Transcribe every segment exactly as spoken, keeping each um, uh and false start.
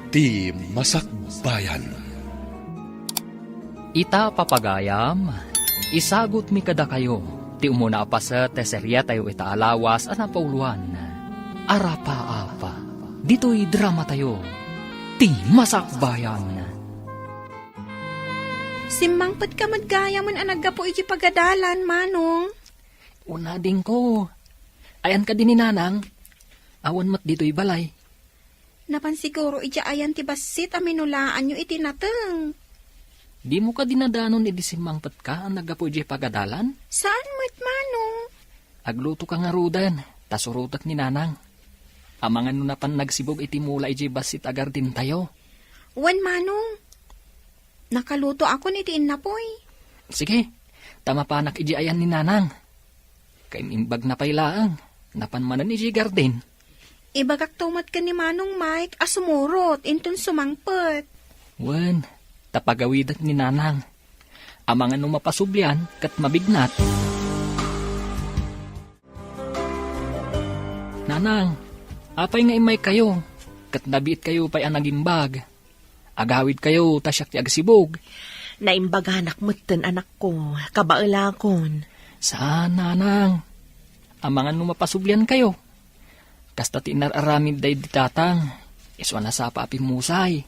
Ti Masakbayan. Ita, papagayam, isagutmi kadakayo ti umuna a paset ti seriatayo ita a lawas a napauloan, Arapaap. Ditoy dramatayo, Ti Masakbayan. Simmangpetka met gayam a naggapu iti pagadalan, Manong. Una, adingko. Ayan kadi ni Nanang? Awan met ditoy balay. Napan siguro idiay ayan ti bassit a minulaanyo iti nateng. Dimo kadi nadanon idi simmangpetka a naggapu idiay pagadalan? Saan met, Manong. Aglutoka ngaruden, ta surotek ni Nanang. Amangan no napan nagsibug iti mula idiay bassit a gardentayo. Wen, Manong. Nakalutoakon iti innapoy. Sige, ta mapanak idiay ayan ni Nanang. Kaim-imbagna pay laeng, napan manen idiay garden. Ibagakto met ken ni Manong Mike a sumurot inton sumangpet. Wen, ta pagawidek ni Nanang. Amangan no mapasublian ket mabignat. Nanang, apay nga immaykayo, ket nabiitkayo pay a nagimbag? Agawidkayo ta siak ti agsibug. Naimbaganak metten, anakko, kabaelakon. Saan, Nanang. Amangan no mapasubliankayo. Kasta ti inar-aramid daydi tatang, isu a nasapa a pimmusay.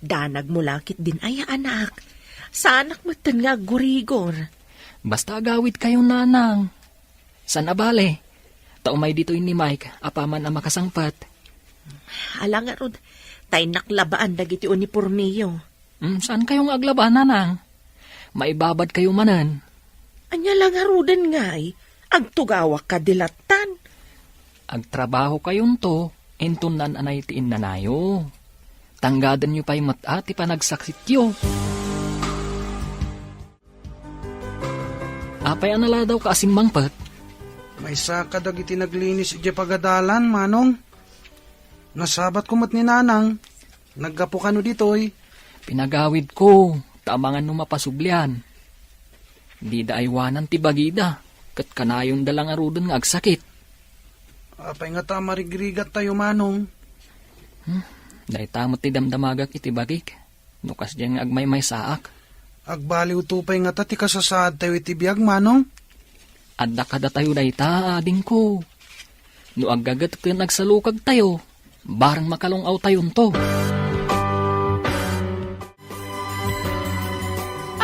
Danag mo lakit din aya, anak. Saanak metten nga aggurigor. Basta agawidkayo, Nanang. Saan a bale, ta umay ditoy ni Mike apaman a makasangpet. Ala ngarud, ta innak labaan dagiti unipormeyo. Hmm, saankayo nga aglaba, Nanang? Maibabadkayo manen. Ania la ngaruden ngay, agtugawak kadi lattan. Agtrabahokayonto, inton naan-anay ti innanayo. Tanggadanyo pay met a ti panagsaksityo. Apay a naladawka a simmangpet? Maysa kadagiti naglinis idiay pagadalan, Manong. Nasabatko met ni Nanang. Naggapu kano ditoy? Pinagawidko, ta amangan no mapasublian. Dida aywanan ti bagida, ket kanayonda la ngaruden nga agsakit. Apay ngata a marigrigattayo, Manong? Hmm, dayta met ti damdamagak iti bagik. No kasdiay nga agmaymaysaak. Agbaliwto pay ngata ti kasasaadtayo iti biag, Manong? Adda kadatayo dayta, adingko. No aggaget ken agsalukagtayo, bareng makalung-awtayonto.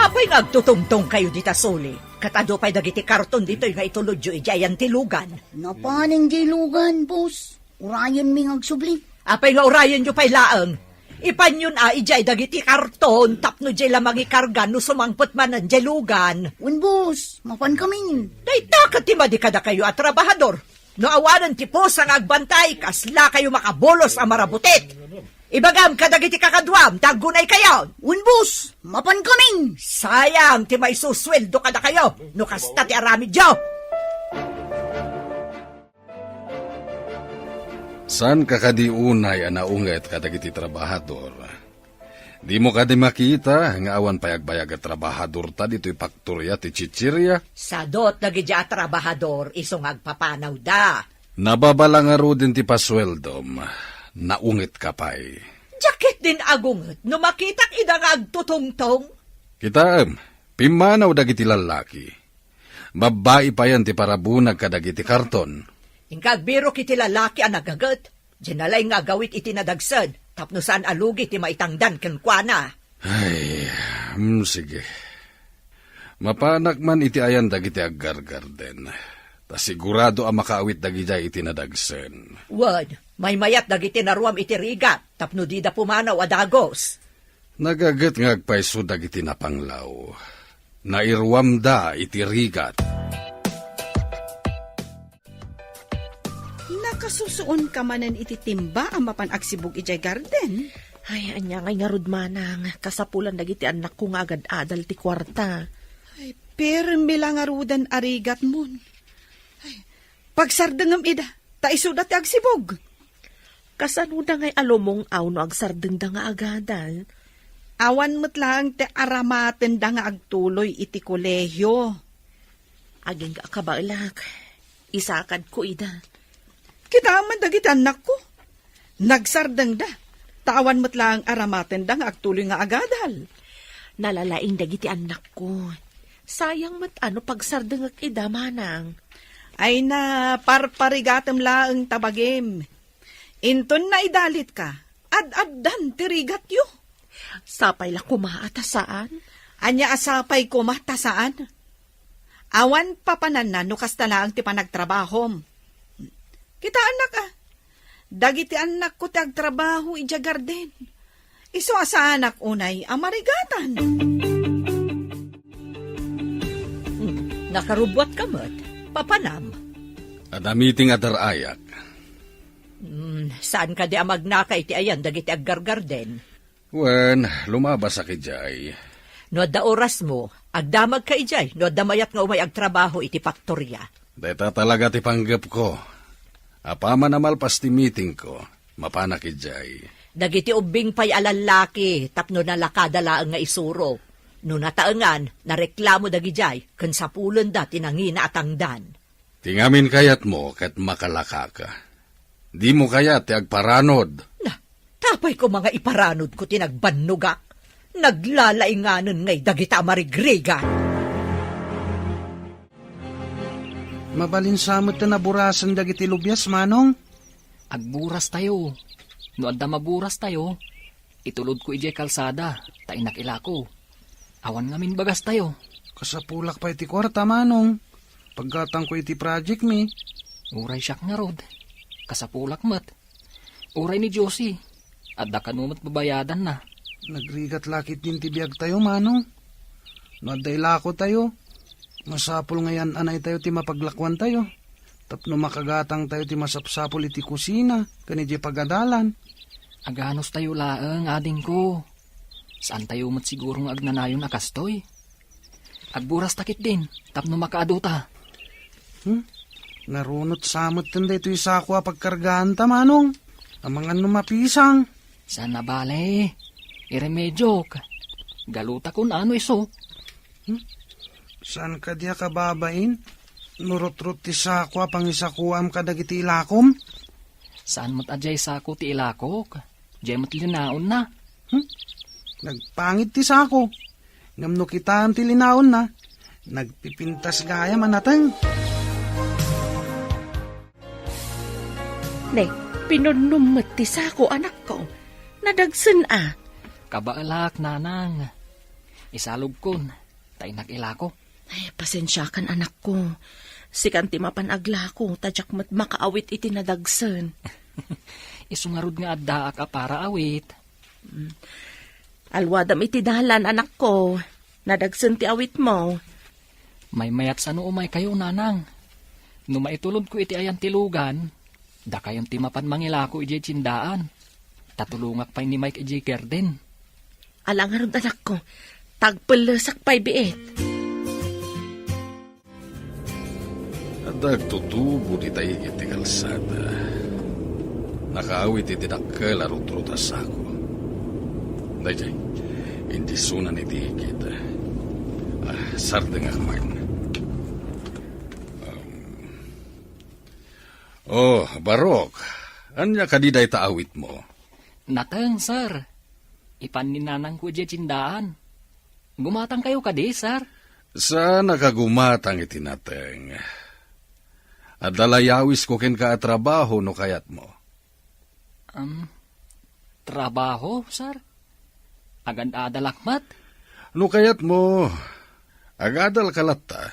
Apay nga agtutungtongkayo dita suli? Ket adu pay dagiti karton ditoy nga itulodyo idiay ayan ti lugan. Napanen diay lugan, boss. Urayenmi nga agsubli. Apay nga urayenyo pay laeng? Ipanyon a idiay dagiti karton tapno diay la mangikarga no sumangpet manen diay lugan. Wen, boss, mapankamin. Dayta ket ti madi kadakayo a trabahador. No awanen ti pusa nga agbantay, kaslakayo makabulos a marabutit. Ibagam kadagiti kakaduam ta aggunaykayo. Wen, boss, mapankamin. Sayang ti maisusueldo kadakayo no kasta ti aramidyo. Saanka kadi unay a naunget kadagiti trabahador? Dimo kadi makita nga awan pay agbayag a trabahadorta ditoy paktoria ti chichiria? Sadot dagiti a trabahador isu nga agpapanawda. Nababala ngaruden ti pasueldom, naungetka pay. Diak ketdin agunget no makitak ida nga agtutungtong. Kitaem, pimmanaw dagiti lallaki. Babbai payen ti parabunag kadagiti karton. Inka agbirok iti lalaki a nagaget. Diay nalaing nga agawid iti nadagsen tapno saan a lugi ti maitangdan kenkuana. Ay, mm, sige. Mapanak man iti ayan dagiti aggargarden. Ta sigurado a makaawit dagidiay iti nadagsen. Wen, maymayat dagiti naruam iti rigat tapno dida pumanaw a dagus. Nagaget nga agpayso dagiti napanglaw. Nairuamda iti rigat. Nakasusuonka manen iti timba a mapan agsibug idiay garden? Ay, ania ngay ngarud, manang, kasapulan dagiti annakko nga agad-adal ti kuarta. Ay, permi la ngaruden a rigatmon. Ay, pagsardengem ida. Ta isuda ti agsibug. Kasanoda ngay a lumung-aw no agsardengda nga agadal? Awan met laeng ti aramatenda nga agtuloy iti kolehio. Agingga a kabaelak, isakadko ida. Kitaem man dagiti annakko. Nagsardengda. ta awan met laeng aramatenda nga agtuloy nga agadal. Nalalaing dagiti annakko. Sayang met a no pagsardengek ida, manang. Ay na, parparigatem laeng ta bagim. Inton naidalitka, ad-addan ti rigatyo. Sapay la koma a ta saan? Ania a sapay koma ta saan? Awan papananna no kasta laeng ti panagtrabahom. Kitaennak a, dagiti annakko ti agtrabaho idiay garden. Isu a saanak unay a marigatan. Hmm, nakarubbuatka met, papanam. Adda meeting a dar-ayak. Hmm, saan kadi a magnaka iti ayan dagiti aggargarden? Wen, lumabasak idiay. No adda orasmo, agdamagka idiay no adda mayat nga umay agtrabaho iti faktoria. Dayta talaga ti panggepko. Apaman a malpas ti meetingko, mapanak idiay. Dagiti ubbing pay a lallaki tapno nalakada laeng nga isurok. No nataengan, nareklamo dagidiay ken sapulenda ti nangina a tangdan. Ti ngamin kayatmo ket makalakaka. Dimo kayat ti agparanod. Na, tapay koma nga iparanodko ti nagbannogak. Naglalainganen ngay dagita a marigrigat. Mabalin sa met ti naburasen dagiti lubias, Manong? Agburas tayo. No adda maburas tayo, itulodko idiay kalsada, ta innak ilako. Awan ngamin bagas tayo. Kasapulak pay ti kuarta, Manong. Paggatangko iti project mi. Uray siak ngarud. Kasapulak met. Uray ni Josie. Adda kano met babayadanna. Nagrigat la ketdin ti biag tayo, Manong. No adda ilako tayo, masapul nga yan-anay tayo ti mapaglakuan tayo. Tapno makagatang tayo ti masapsapul iti kusina ken idiay pagadalan. Aganos tayo laeng, adingko. Saan tayo met siguro nga agnanayon a kastoy? Agburas ta ketdin, tapno makaadu ta. Hmm? Narunot sa met daytoy sako a pagkargaan ta, Manong. Amangan no mapisang. Saan a bale? Iremediok. Galuta kun ano isu. Hmm? Saan kadi a kababain? Nurutrot ti sako a pangisakuam kadagiti ilakom? Saan met a diay sako ti ilakok? Diay met linaonna. Hmm? Nagpangit ti sako. Ngem no kitaem ti linaonna, nagpipintas gayam a nateng. Ne, pinunnom met ti sako, anakko. Nadagsen a. Kabaelak, nanang. Isalogkon, ta innak ilako. Ay, pasensiakan, anakko. Sikan ti mapan aglako, ta diak met makaawit iti nadagsen. Isu ngarud nga addaak a para awit. Mm. Alwadam iti dalan, anakko. Nadagsen ti awitmo. Maymayat sano umaykayo, nanang. No maitulodko iti ayan ti lugan, dakayon ti mapan mangilako idiay tiendaan. Ta tulongak pay ni Mike idiay garden. Ala ngarud, anakko, ta agpellesak pay biit. Adda agtutubo dita igid ti kalsada. Nakaawit iti dakkel a rutrot a sako. Daydiay, indisunan iti igid. Ah, sardengak man. Um, oh, Barok, ania kadi dayta awitmo? Nateng, sir. Ipan ni nanangko idiay tiendaan. Gumatangkayo kadi, sir? Saannak a gumatang iti nateng. Adda la yawisko kenka a trabaho no kayatmo. Um, trabaho, sir? Agad-adalak met? No kayatmo, agadalka latta,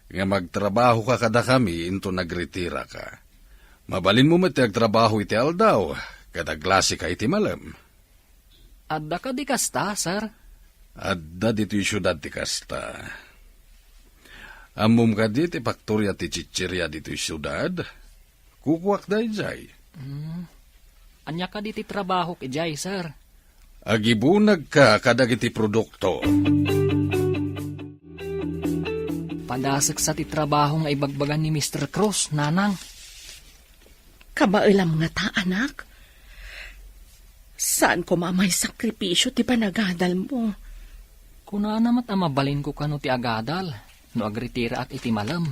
ngem agtrabahoka kadakami inton agritiraka. Mabalinmo met ti agtrabaho iti aldaw, ket aglasika iti malem. Adda kadi kasta, sir? Adda ditoy siudad ti kasta. Ammom kadi ti paktoria ti chicheria ditoy siudad? Kukuak daydiay. Hmm. Ania kadi ti trabahok idiay, sir? Agibunagka kadagiti produkto. Padasek sa ti trabaho nga ibagbaga ni Mister Cruz, nanang. Kabaelam ngata, anak. Saan koma a maisakripisio ti panagadalmo. Kunana met a mabalinko kano ti agadal no agritiraak iti malem.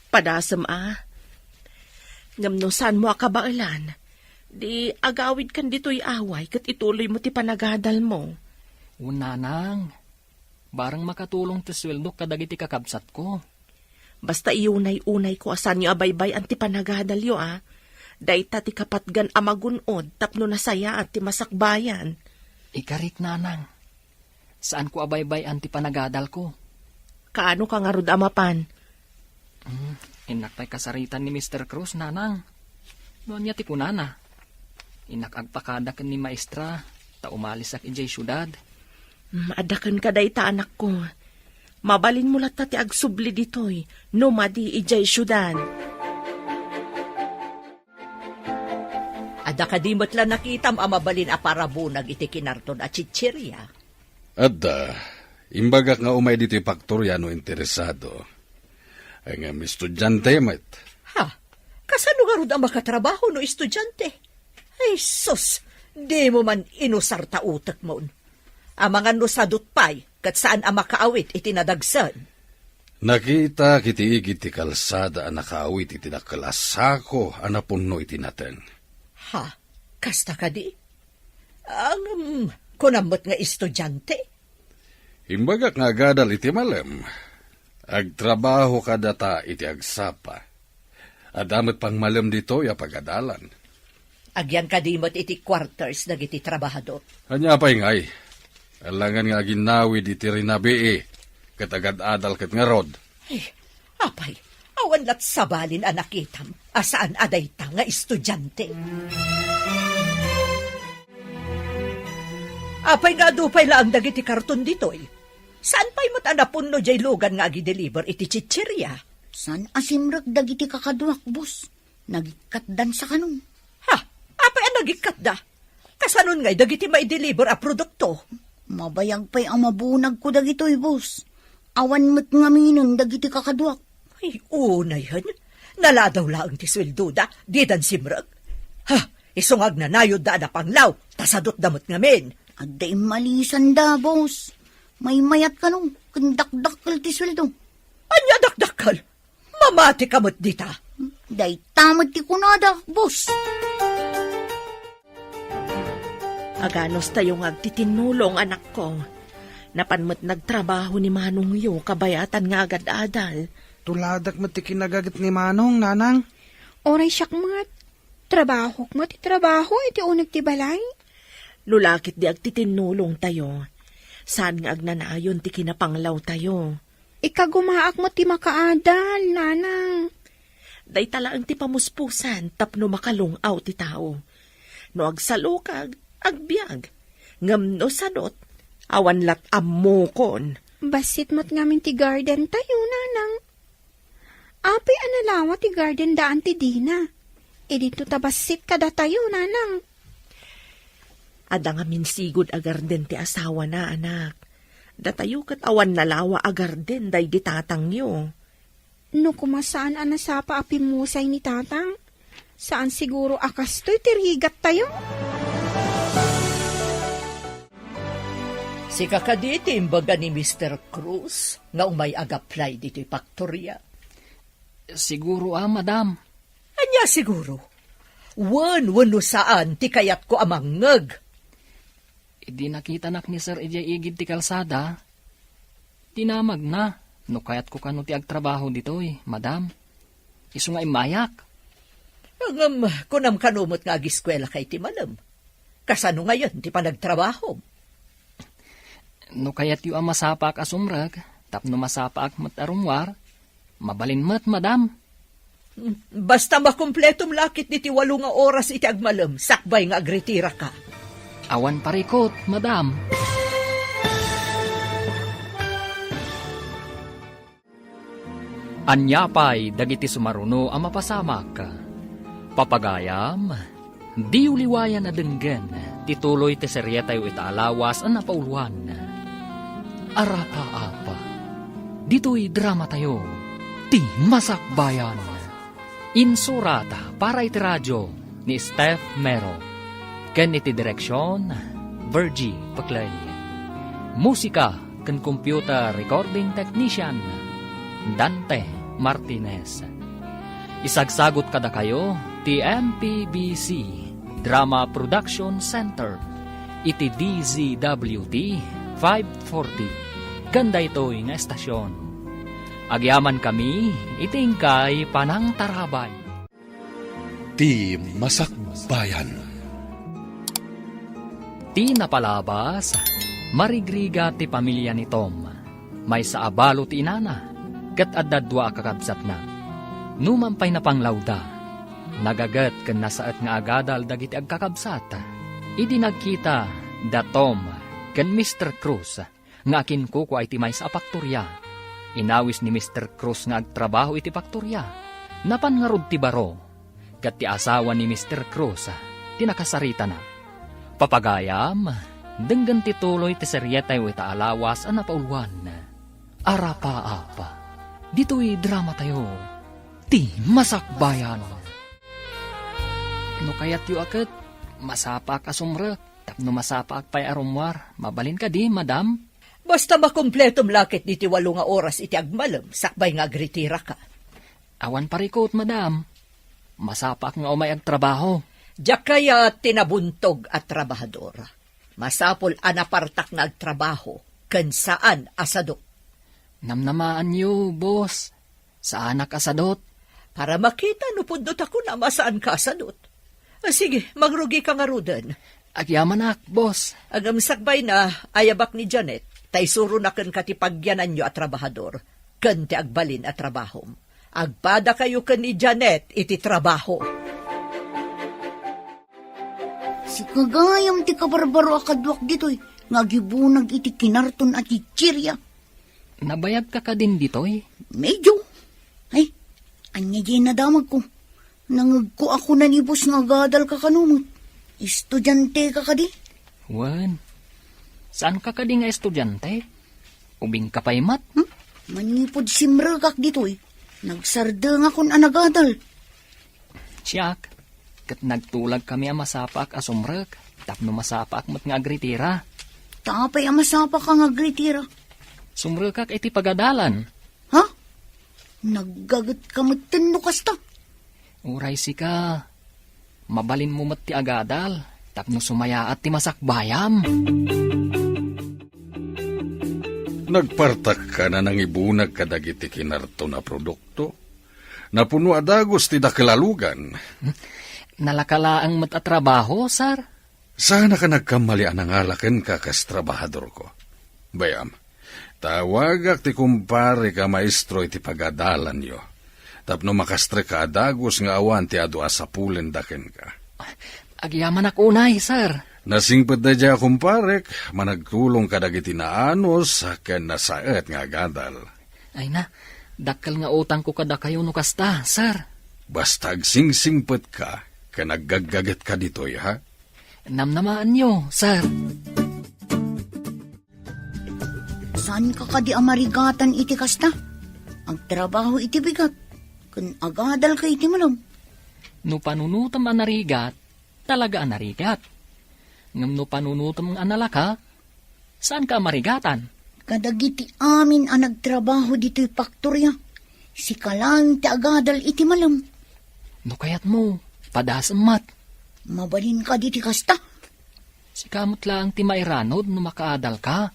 Padasem a. Ngem no saanmo a kabaelan, Di agawidkan ditoy away ket ituloymo ti panagadalmo. O, nanang, bareng makatulong ti sueldok kadagiti kakabsatko. Basta iyunay-unayko a saanyo a baybay-an ti panagadalyo, a. Dayta ti kapatgan a magun-od tapno nasayaat ti masakbayan. Ikarik, nanang. Saanko a baybay-an ti panagadalko. Kaano ka ngarud a mapan? Hmm, innak pay kasaritan ni Mister Cruz, nanang. No ania ti kunana? Innak agpakada ken ni maestra, ta umalisak idiay siudad. Hmm, adda kenka dayta, anakko. Mabalinmo latta ti agsubli ditoy, no madi idiay siudad. Adda kadi met la nakitam a mabalin a parabunag iti kinarton a chicheria? Adda. Imbagak nga umay ditoy faktoria no interesado. Ngem estudiante met. Ha? Kasano ngarud a makatrabaho no estudiante? Ay, sus! Dimo man inusar ta utekmon. Amangan no sadut pay, ket saan a makaawit iti nadagsen. Nakitak iti igid ti kalsada a nakaawit iti dakkel a sako a napunno iti nateng. Ha? Kasta kadi? Ngem, kunam met nga estudiante? Imbagak nga agadal iti malem. Agtrabaho kadata iti agsapa. Adda met pangmalem ditoy a pagadalan. Agyan kadi met iti quarters dagiti trabahador? Ania pay ngay? Alangan nga aginnawid iti rinabii, ket agad-adal ket ngarud. Ay, apay, awan lat sabalin a nakitam a saan a dayta nga estudiante. Apay nga adu pay laeng dagiti karton ditoy? Saan pay met a napunno diay lugan nga agideliver iti chicheria? Saan a simrek dagiti kakaduak, boss. Nagikkatdan sa kanon. Ha? Apay a nagikkatda? Kasanon ngay dagiti maideliver a produkto? Mabayag pay a mabunagko dagitoy, boss. Awan met ngaminen dagiti kakaduak. Ay, unay hen. Naladaw laeng ti sueldoda, didan simrek. Ha, isu nga agnanayodda a napanglaw, ta sadutda met ngamin. Adda immalisanda, boss. Maymayat kano, ken dakdakkel ti sueldo. Ania dakdakkel? Mamati ka met dita. Dayta met ti kunada, boss. Aganos tayo nga agtitinnulong, anakko. Napan met nagtrabaho ni manongyo kabayatan nga agad-adal. Tuladak met ti kinagaget ni Manong, nanang. Uray siak met. Trabahok met ti trabaho iti uneg ti balay. No lakit di agtitinnulong tayo, saan nga agnanayon ti kinapanglaw tayo. Ikagumaak met ti makaadal, nanang. Dayta laeng ti pamuspusan tapno makalung-aw ti tao. No agsalukag, agbiag. Ngem no sadot, awan lat ammokon. Bassit met ngamin ti garden tayo, nanang. Apay a nalawa ti garden daan ti dina? Idinto ta bassit kadatayo, nanang. Adda ngamin sigud a garden ti asawana, anak. Datayo ket awan nalawa a garden daydi tatangyo. No koma saan a nasapa a pimmusay ni tatang, saan siguro a kastoy ti rigattayo. Sika kadi ti imbaga ni Mister Cruz nga umay ag-apply ditoy faktoria? Siguro a, madam. Ania siguro? Wen, wenno saan ti kayatko a mangngeg? Idi nakitanak ni Sir idiay igid ti kalsada, dinamagna no kayatko kano ti agtrabaho ditoy, madam. Isu nga immayak. Ngem, kunam kano met nga agiskuelaka iti malem. Kasano ngayen ti panagtrabahom? No kayatyo a masapaak a sumrek tapno masapaak met a rummuar, mabalin met, madam. Basta makumpletom lakit diti walo nga oras iti agmalem sakbay nga agritiraka. Awan parikut, madam. Ania pay dagiti sumaruno a mapasamak? Papagayam, diyo liwayan a denggen ti tuloy ti serietayo ita a lawas a napauloan, Arakaap. Ditoy dramatayo, Ti Masakbayan. Insurat para iti radio ni Steph Mero, ken iti direksion, Virgie Peclay. Musika ken computer recording technician, Dante Martinez. Isagsagut kadakayo ti M P B C, Drama Production Center iti D Z W T five forty ken daytoy nga estasion. Agyamankami iti inkay panangtarabay. Ti Masakbayan. Ti napalabas, marigrigat ti pamilia ni Tom. Maysa a balo ti inana, ket adda dua a kakabsatna. Numan pay napanglawda, nagaget ken nasaet nga agadal dagiti agkakabsat. Idi nagkita da Tom ken Mister Cruz nga akinkukua iti maysa a paktoria, inawis ni Mister Cruz nga agtrabaho iti paktoria. Napan ngarud ti baro, ket ti asawa ni Mister Cruz ti nakasaritana. Papagayam, denggen ti tuloy ti serietayo ita a lawas a napauluan. Arapaap. Ditoy dramatayo, Ti Masakbayan. No kayatyo a ket, masapaak a sumrek, tapno masapaak pay a rummuar. Mabalin kadi, madam? Basta makumpletom la ket diti walo nga oras iti agmalem, sakbay nga agritiraka. Awan parikut, madam. Masapaak nga umay agtrabaho. Diak kayat ti nabuntog a trabahador. Masapul a napartak nga agtrabaho ken saan a sadut. Namnamaanyo, boss. Saanak a sadut. Para makita no pudno ta kunam a saanka a sadut. Ah, sige, mangrugika ngaruden. Agyamanak, boss. Ngem sakbayna, ayabak ni Janet, ta isuronak kenka ti pagyananyo a trabahador, ken ti agbalin a trabahom. Agpadakayo ken ni Janet iti trabaho. Sika gayam ti kabarbaro a kaduak ditoy, nga agibunag iti kinarton a chichiria. Nabayagka kadin ditoy? Medyo. Ay, ania diay nadamagko? Nangegko a kuna ni boss nga agadalka kano met. Estudianteka kadi? Wen, saanka kadi nga estudiante? Ubingka pay met? Hmm? Manipud simrekak ditoy, nagsardengakon a nagadal. Siak, ket nagtulagkami a masapaak a sumrek, tapno masapaak met nga agritira. Ta apay a masapaak nga agritira? Sumrekak iti pagadalan. Ha? Naggagetka metten no kasta? Uray sika, mabalinmo met ti agadal, tapno sumayaat ti masakbayam. Nagpartakkan a nangibunag kadagiti kinarton a produkto. Napuno a dagus ti dakel a lugan. Nalaka laeng met a trabaho, sir? Saanak a nagkammali a nangala kenka kas trabahadorko. Bayam, tawagak ti kumparek a maestro iti pagadalanyo, tapno makastrek a dagus nga awan ti adu a sapulenda kenka. Agyamanak unay, sir. Nasingpet daydiay a kumparek, managtulong kadagiti naanus ken nasaet nga agadal. Ay na, dakkel nga utangko kadakayo no kasta, sir. Basta agsingsingpetka ken aggaggagetka ditoy, ha? Namnamaanyo, sir. Saanka kadi a marigatan iti kasta? Agtrabaho iti bigat, ken agadalka iti malem. No panunotem a narigat, talaga a narigat. Ngem no panunotem a nalaka, saanka a marigatan? Kadagiti amin a nagtrabaho ditoy faktoria, sika laeng ti agadal iti malem. No kayatmo, padasem met. Mabalin kadi ti kasta? Sika met laeng ti mairanod no makaadalka.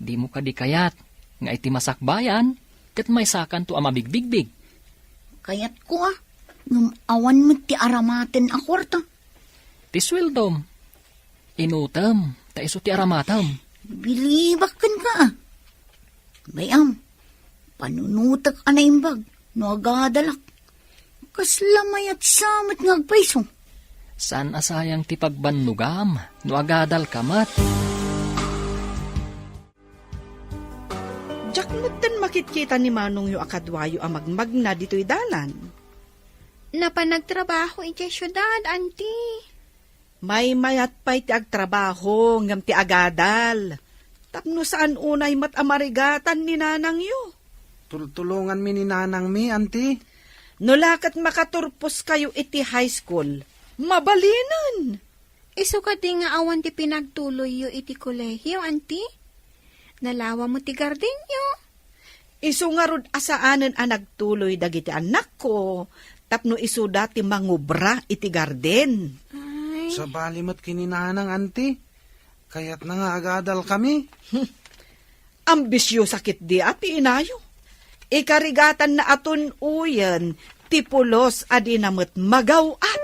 Dimo kadi kayat nga iti masakbayan ket maysakanto a mabigbigbig? Kayatko a, ngem awan met ti aramaten a kuarta. Ti sueldom, inutem, ta isu ti aramatem. Bilibak kenka a. Bay-am, panunotek a naimbag no agadalak. Kasla mayat sa met nga agpayso. Saan a sayang ti pagbannogam no agadalka met? Diak metten makitkita ni manongyo a kaduayo a magmagna ditoy dalan. Napan nagtrabaho idiay siudad, anti. Maymayat pay ti agtrabaho ngem ti agadal. Tapno saan unay met a marigatan ni nanangyo. Tultulonganmi ni nanangmi, anti. No la ket makaturposkayo iti high school, mabalinen. Isu kadi nga awan ti pinagtuloyyo iti kolehio, anti? Nalawa met ti gardenyo. Isu ngarud a saanen a nagtuloy dagiti annakko tapno isuda ti mangubra iti garden. Ay, Sabali met ken ni Nanang, anti. Kayatna nga agadalkami. Ambisyosa ketdi a ti inayo. Ikarigatanna a tun-oyen ti pulos a dina met magaw-at.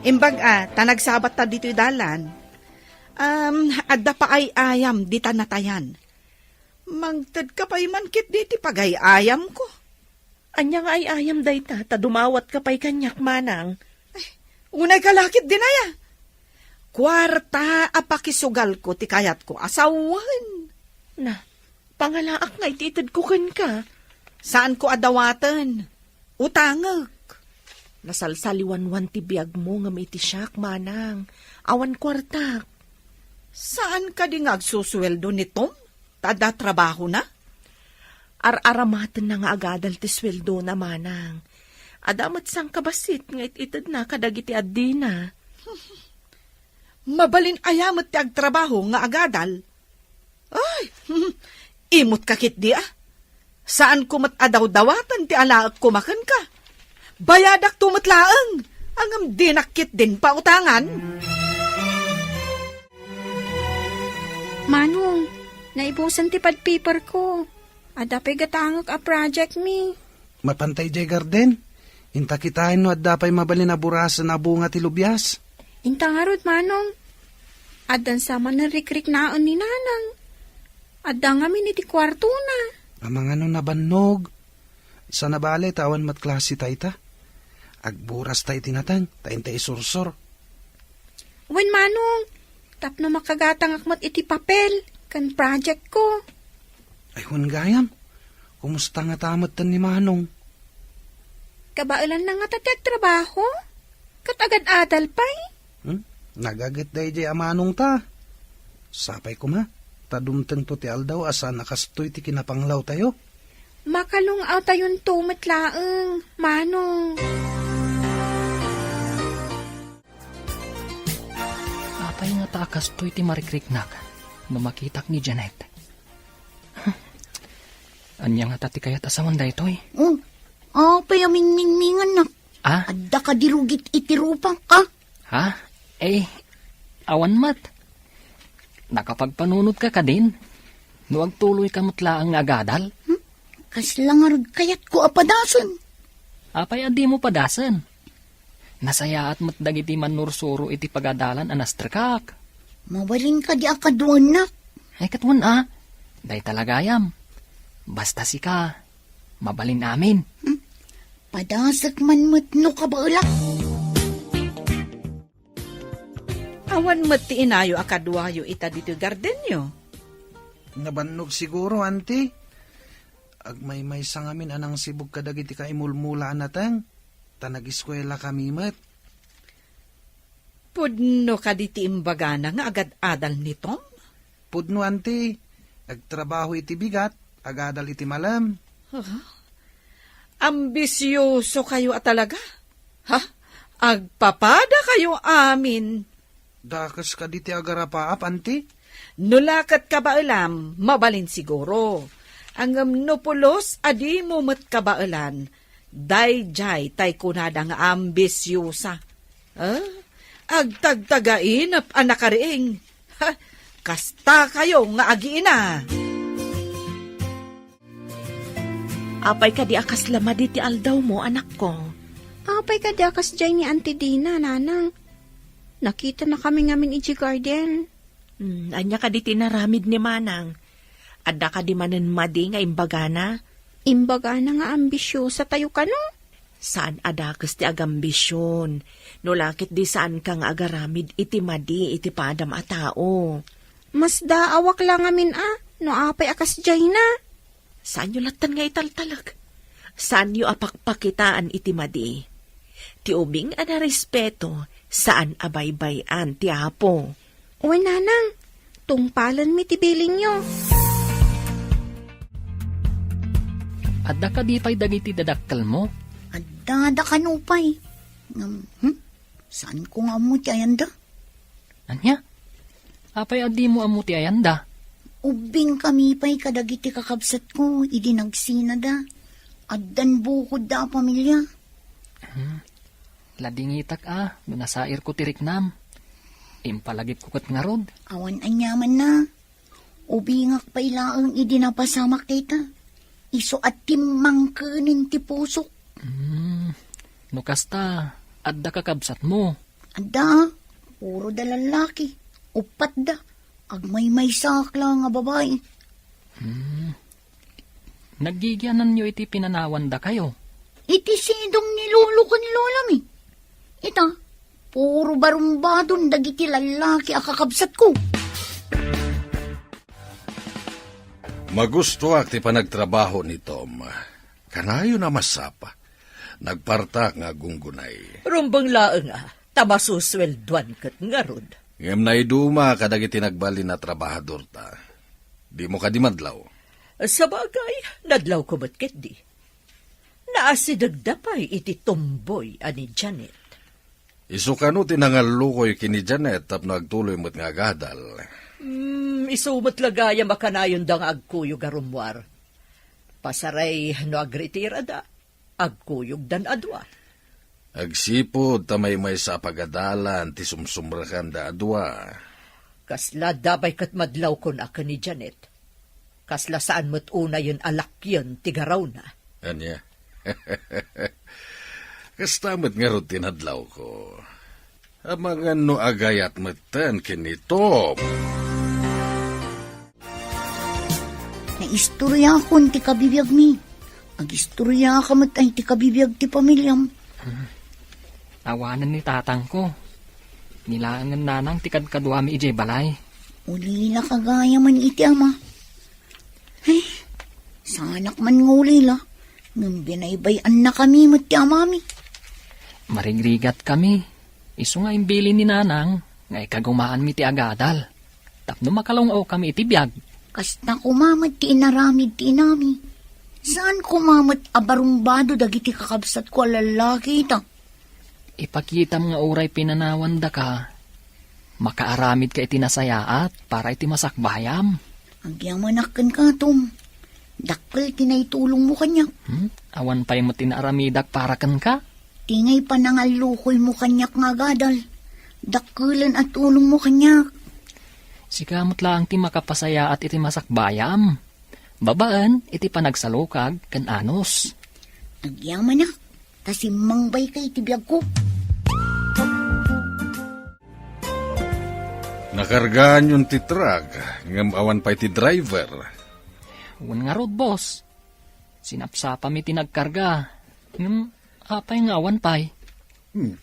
Imbag a, ta nagsabatta ditoy dalan. Um, adda pa ay-ayam dita natayan. Mangtedka pay man ketdi ti pagay-ayamko. Ania nga ay-ayam dayta, ta dumawatka pay kaniak, manang? Ay, unay ka lakit dinaya. Kuarta a pakisugalko ti kayatko a sawen. Na, pangalaak nga iti itedko kenka. Saanko a dawaten. Utangek. Nasalsaliwanwan ti biagmo ngem iti siak, manang. Awan kuartak. Saan kadi nga agsusueldo ni Tom? Ta adda trabahona? Ar-aramatenna nga agadal ti sueldona, manang. Adda met sangkabassit nga it-itedna kadagiti addina. Mabalin aya met ti agtrabaho nga agadal? Ay, imotka ketdi a. Saanko met a dawdawaten ti alaekko makenka. Bayadakto met laeng, ngem dinak ketdin pautangan. Manong, naibusen ti pad paperko. Adda pay gatangek a project mi. Mapantay jay garden. Inta kitaen no adda pay mabalin a burasen a bunga ti lubias. Inta ngarud, manong. Addan sa manen rikriknaen ni nanang. Adda ngamin iti kuartona. Amangan no nabannog. Sana bale ta awan met klase tayta. Agburas ta iti nateng, ta inta isursor. Wen, manong, tapno makagatangak met iti papel ken project ko. Ay, wen gayam, kumusta ngata metten ni Manong? Kabaelanna ngata ti agtrabaho? Ket agad-adal pay? Hmm? Nagaget daydiay a manongta. Sapay koma, ta dumtengto ti aldaw a saan a kastoy ti kinapanglawtayo. Makalung-awtayonto met laeng, manong. Apay ngata a kastoy ti marikriknak no makitak ni Janet? Ania ngata ti kayat a sawen daytoy? Oh, apay a mingmingmingannak? Ah? Adda kadi rugit iti rupak, ah? Ha? Eh, awan met. Nakapagpanunotka kadin? No agtuloyka met laeng nga agadal? Hmm? Kasla ngarud kayatko a padasen. Apay a dimo padasen? Nasayaat met dagiti mannursuro iti pagadalan a nastrekak. Mabalin kadi a kaduaennak? Ay, ket wen a. Dayta la gayam. Basta sika, mabalin amin. Hmm? Padasek man met no kabaelak. Awan met ti inayo a kaduayo ita ditoy gardenyo. Nabannog siguro, anti. Agmaymaysa ngamin a nangsibug kadagiti kaimulmula a nateng, ta nagiskuelakami met. Pudno kadi ti imbagana nga agad-adal ni Tom? Pudno, anti. Agtrabaho iti bigat, agadal iti malem. Ah, ambisioso kayo a talaga. Ha? Agpapada kayo amin. Dakes kadi ti agarapaap, anti? No la ket kabaelam, mabalin siguro. Ngem no pulos a dimo met kabaelan, daydiay tay kunada nga ambisiosa. Ah, agtagtagainep a nakariing. Ha, kasta kayo nga agiina. Apay kadi a kasla madi ti aldawmo, anakko? Apay kadi a kasdiay ni Auntie Dina, nanang? Nakitanakami ngamin idiay garden. Hmm, ania kadi ti inaramid ni manang? Adda kadi manen madi nga imbagana? Imbagana nga ambisiosa tayo kano? Saan a dakes ti agambision, no la ket di saanka nga agaramid iti madi iti padam a tao. Masdaawak la ngamin a, no apay a kasdiayna. Saanyo latten nga italtalek? Saanyo a pakpakitaan iti madi? Ti ubing a narespeto, saan a baybay-an ti Apo. Wen, nanang, tungpalenmi ti bilinyo. Adda kadi pay dagiti dadakkelmo? Adda, adda kano pay. Ngem, hmm? Saanko nga ammo ti ayanda? Ania? Apay a dimo ammo ti ayanda? Ubbingkami pay kadagiti kakabsatko idi nagsinada. Addan bukodda a pamilia. Hmm. Ladingitak a, no nasairko ti riknam. Impalagipko ket ngarud. Awan aniamanna. Ubingak pay laeng idi napasamak dayta. Isu a timmangkenen ti pusok. Hmm. No kasta, adda kakabsatmo? Adda. Puro da lallaki. Uppat da. Agmaymaysaak laeng a babai. Hmm. Naggigiananyo iti pinanawandakayo? Iti sidong ni lolo ken lolami. Ita, puro barumbadon dagiti lallaki a kakabsatko. Magustoak ti panagtrabaho ni Tom. Kanayon a masapa. Nagpartak nga aggunggunay. Rumbeng laeng a, ta masusueldoan ket ngarud. Ngem naiduma kadagiti nagbalin a trabahadorta. Dimo kadi madlaw? Sabagay, nadlawko met ketdi. Naasidegda pay iti tumboy a ni Janet. Isu kano ti nangallukoy ken ni Janet tapno agtuloy met nga agadal? Hmm, isu met la gayam a kanayonda nga agkuyog a rummuar. Pasaray no agritirada, agkuyogdan a dua. Agsipud ta maymaysa a pagadalan ti sumsumrekanda a dua. Kasla dabay ket madlawkon a ken ni Janet. Kasla saan met unayen a lakyen ti garawna. Ania? Kasta met ngarud ti nadlawko. Amangan no agayat metten ken ni Tom. Naistoriakon ti kabibiagmi. Agistoriaka met ay ti kabibiag ti pamiliam. Awanen ni tatangko. Nilaengen nanang ti kadkaduami idiay balay. Ulila ka gayamen iti ama. Ay, saanak man nga ulila. Ngem binaybay-annakami met ti amami. Marigrigat kami. Isu nga imbilin ni nanang nga ikagumaanmi ti agadal tapno makalaw-awkami iti biag. Kasta koma met ti inaramid ti inami. Saan koma met a barumbado dagiti kakabsatko a lallaki ita? Ipakitam nga uray pinanawandaka, makaaramidka iti nasayaat para iti masakbayam. Agyamanak kenka, Tom. Dakkel ti naitulongmo kaniak. Hmm? Awan pay met ti naaramidak para kenka? Ti ngay panangallukoymo kaniak nga agadal. Dakkelen a tulongmo kaniak. Sika met laeng ti makapasayaat iti masakbayam. Babaen iti panagsalukag ken anus. Agyamanak, ta simmangbayka iti biagko. Nakargaanyon ti truck, ngem awan pay ti driver. Wen ngarud, boss. Sinapsapami ti nagkarga, ngem apay nga awan pay? Hmm.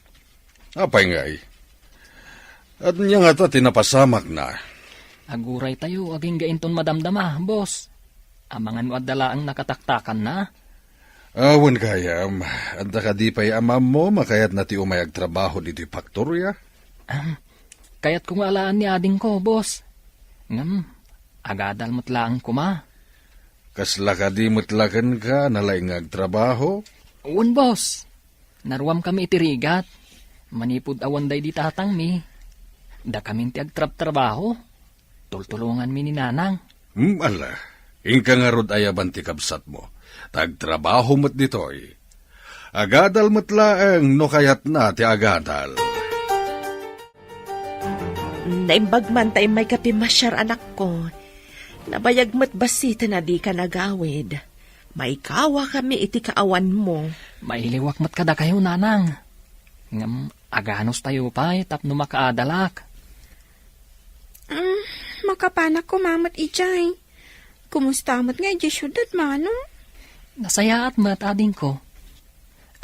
Apay ngay? Ania ngata ti napasamakna? Aguraytayo agingga inton madamdama, boss. Amangan no adda laeng nakataktakanna. Awan gayam, adda kadi pay amammo makayatna ti umay agtrabaho ditoy faktoria? Ahem, kayatko nga alaan ni adingko, boss. Ngem, agadal met laeng koma. Kasla kadi met la kenka nalaing nga agtrabaho? Wen, boss. Naruamkami iti rigat. Manipud awan daydi tatangmi, dakamin ti agtrabtrabaho. Tultulonganmi ni nanang. Hmm, ala. Inka ngarud ayaban ti kabsatmo. Ta agtrabaho met ditoy. Agadal met laeng no kayatna ti agadal. Naimbag man ta immayka pimmasiar, anakko. Nabayag met bassit a dika nagawid. Maikawakami iti kaawanmo. Mailiwak met kadakayo, nanang. Ngem aganustayo pay tapno makaadalak. Mm, makapanak koma met idiay. Kumusta met nga idiay siudad, Manong? Nasayaat met, adingko.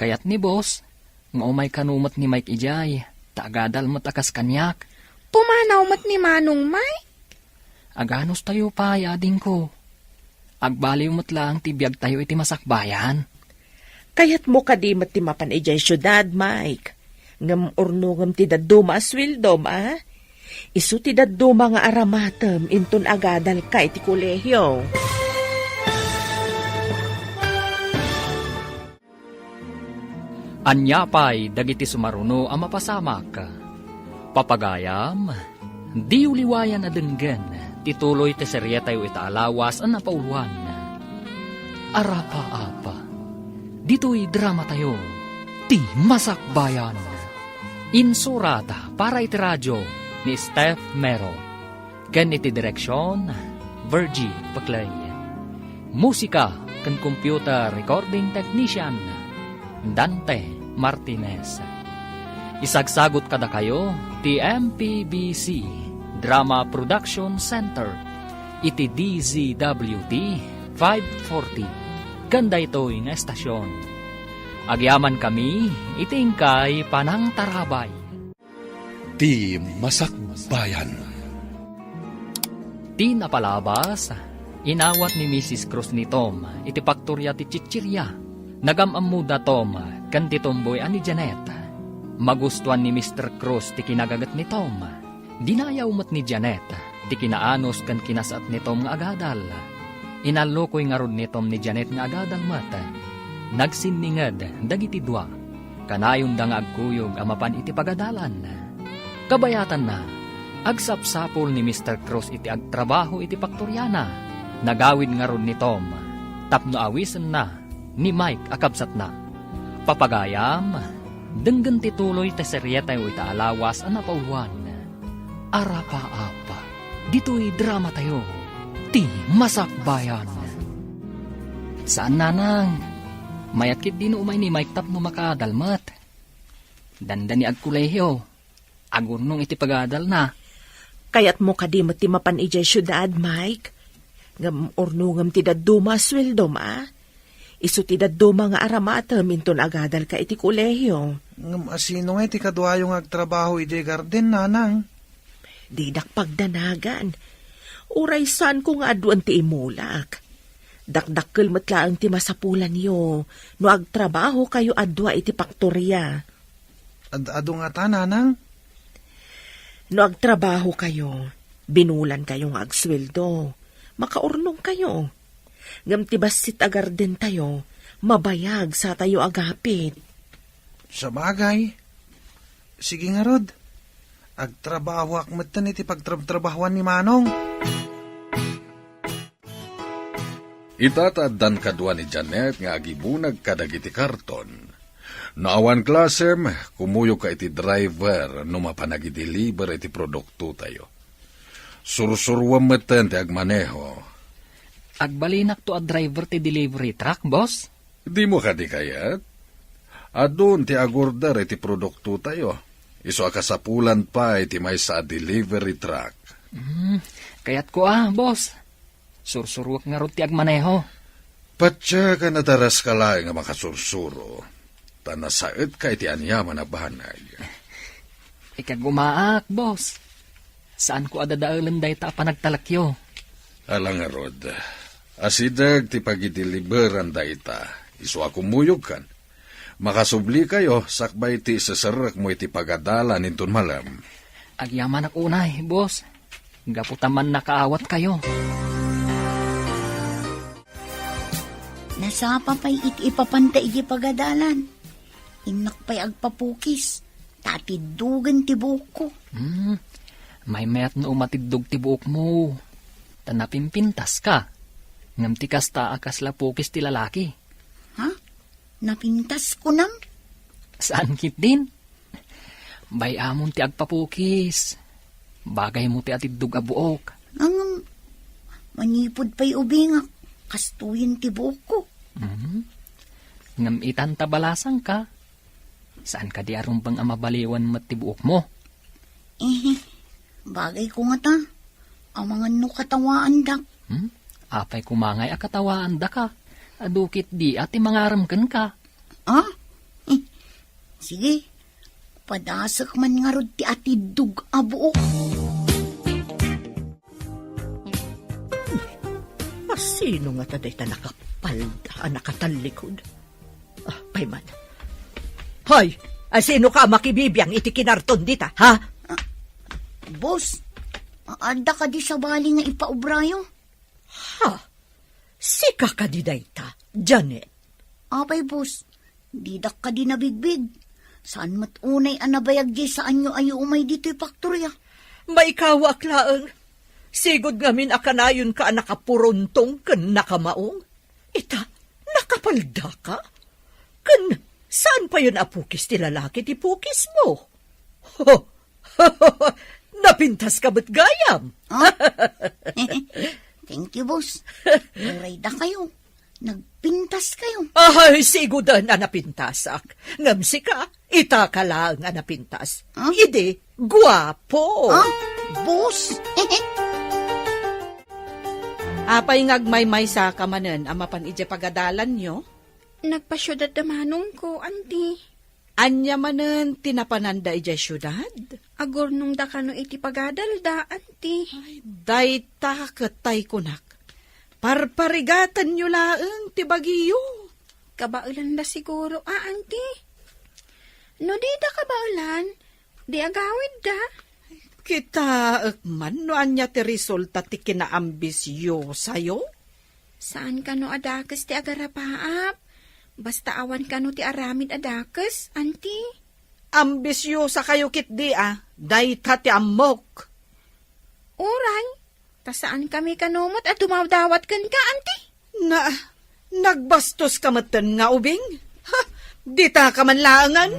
Kayat ni boss nga umay kano met ni Mike idiay, ta agadal met a kas kaniak. Pumanaw met ni Manong Mike? Aganustayo pay, adingko. Agbaliw met laeng ti biagtayo iti masakbayan. Kayatmo kadi met ti mapan idiay siudad, Mike? Ngem urnongem ti dadduma a sueldom, a? Isu ti dadduma nga aramatem inton agadalka iti kolehio. Ania pay dagiti sumaruno a mapasamak? Papagayam, diyo liwayan a denggen ti tuloy ti serietayo ita a lawas a napauloan. Arapa, Apa. Ditoy dramatayo. Ti Masakbayan. Insurat para iti radio ni Steph Mero. Ken iti direksion, Virgie Peclay. Musika ken computer recording technician, Dante Martinez. Isagsagut kadakayo ti M P B C Drama Production Center iti D Z W T five forty ken daytoy nga estasion. Agyamankami iti inkay panangtarabay. Ti Masakbayan. Ti napalabas, inawat ni Missus Cruz ni Tom iti paktoria ti chichiria. Nagam-ammoda Tom ken ti tomboy a ni Janet. Magustuan ni Mister Cruz ti kinagaget ni Tom. Dinayaw met ni Janet ti kinaanus ken kinasaet ni Tom nga agadal. Inallukoy ngarud ni Tom ni Janet nga agadal met. Nagsinninged dagiti dua. Kanayonda nga agkuyog a mapan iti pagadalan. Kabayatanna, agsapsapul ni Mister Cruz iti agtrabaho iti paktoriana. Nagawid ngarud ni Tom tapno awisenna ni Mike a kabsatna. Papagayam, denggen ti tuloy ti serietayo ita a lawas a napauluan. Arapaap, ditoy dramatayo, Ti Masakbayan. Saan, nanang. Mayat ketdi no umay ni Mike tapno makaadal met. Dandani agkolehiyo. Agurnong iti pagadalna. Kayatmo kadi met ti mapan idiay siudad, Mike? Ngem urnongem ti dadduma a sueldom, a? Isu ti dadduma nga aramatem inton agadalka iti kolehio. Ngem asino nga iti kaduayo nga agtrabaho idiay garden, nanang? Didak pagdanagan. Uray saanko nga aduen ti imulak. Dakdakkel met laeng ti masapulanyo no agtrabahokayo a dua iti paktoria. Ad-, adu ngata, nanang? No agtrabahokayo, binulankayo nga agsueldo, makaurnongkayo. Ngem ti bassit a gardentayo, mabayag satayo agapit. Sabagay. Sige ngarud, agtrabahoak metten iti pagtrabtrabahoan ni Manong. Ita ta addan kadua ni Janet nga agibunag kadagiti karton, no awan klasem, kumuyogka iti driver no mapan agideliver iti produktotayo. Sursuruem metten ti agmaneho. Agbalinakto a driver ti delivery truck, boss? Dimo kadi kayat? Adun ti agorder iti produktotayo. Isu a kasapulan pay ti maysa a delivery truck. Hmm, kayatko a, boss. Sursuruek ngarud ti agmaneho. Patse ka nadaraska laeng a makasursuro, ta nasaetka iti aniaman a banag. Ikagumaak, boss. Saanko a dadaelen dayta a panagtalekyo. Ala ngarud, asideg ti pagideliveran dayta, isu a kumuyogkan. Makasublikayo sakbay ti iseserrekmo iti pagadalan inton malem. Agyamanak unay, boss. Gapu ta mannakaawatkayo. Nasapa pay iti ipapanta iti pagadalan. Innak pay agpapukis, ta atiddogen ti buokko. Hmm, maymayat no umatiddog ti buokmo, ta napimpintaska. Ngem ti kasta a kasla pukis ti lalaki. Ha? Napintas kunam? Saan ketdin? Bay-amon ti agpapukis. Bagaymo ti atiddog a buok. Ngem, manipud pay ubingak, kastoyen ti buokko. Mhm. Ngem itan ta balasangka, saan kadi a rumbeng a mabaliwan met ti buokmo? Eh, bagayko ngata. Amangan no katawaandak. Hmm? Apay kumangay a katawaandaka? Adu ketdi a ti mangarem kenka. Ah? Eh, sige. Padasek man ngarud ti atiddog a buok. Asino ngata dayta nakapalda a nakatallikod? Ah, pay man. Hoy, asino ka a makibibiang iti kinarton dita, ha? Ah, boss, adda kadi sabali nga ipaubrayo? Ha? Sika kadi dayta, Janet? Apay, boss, didak kadi nabigbig. Saan met unay a nabayag diay saanyo a umay ditoy paktoria? Maikawaak laeng. Sigud ngamin a kanayonka a nakapuruntong ken nakamaong. Ita, nakapaldaka? Ken Saan payen a pukis ti lalaki ti pukismo? Napintaska met gayam. Ah? Thank you, boss. Uray dakayo. Nagpintaskayo. Ay, siguden a napintasak. Ngem sika, itaka laeng a napintas. Ah? Idi, guapo. Ah? Boss? Apay nga agmaymaysaka manen a mapan idiay pagadalanyo? Nagpasiudad da manongko, anti. Ania manen ti napananda idiay siudad? Agurnongda kano iti pagadalda, anti. Ay, dayta ket tay kunak. Parparigatenyo laeng ti bagiyo. Kabaelan da siguro, a, anti. No dida kabaelan, di agawidda. Kitaek man no ania ti resulta ti kinaambisyosayo? Saan kano a dakes ti agarapaap. Basta awan kano ti aramid a dakes, anti. Ambisyosa kayo ketdi a, dayta ti ammok. Uray, ta saan kami kano met a dumawdawat kenka, anti? Na, nagbastos ka metten nga ubing? Ha, dita ka man laengen?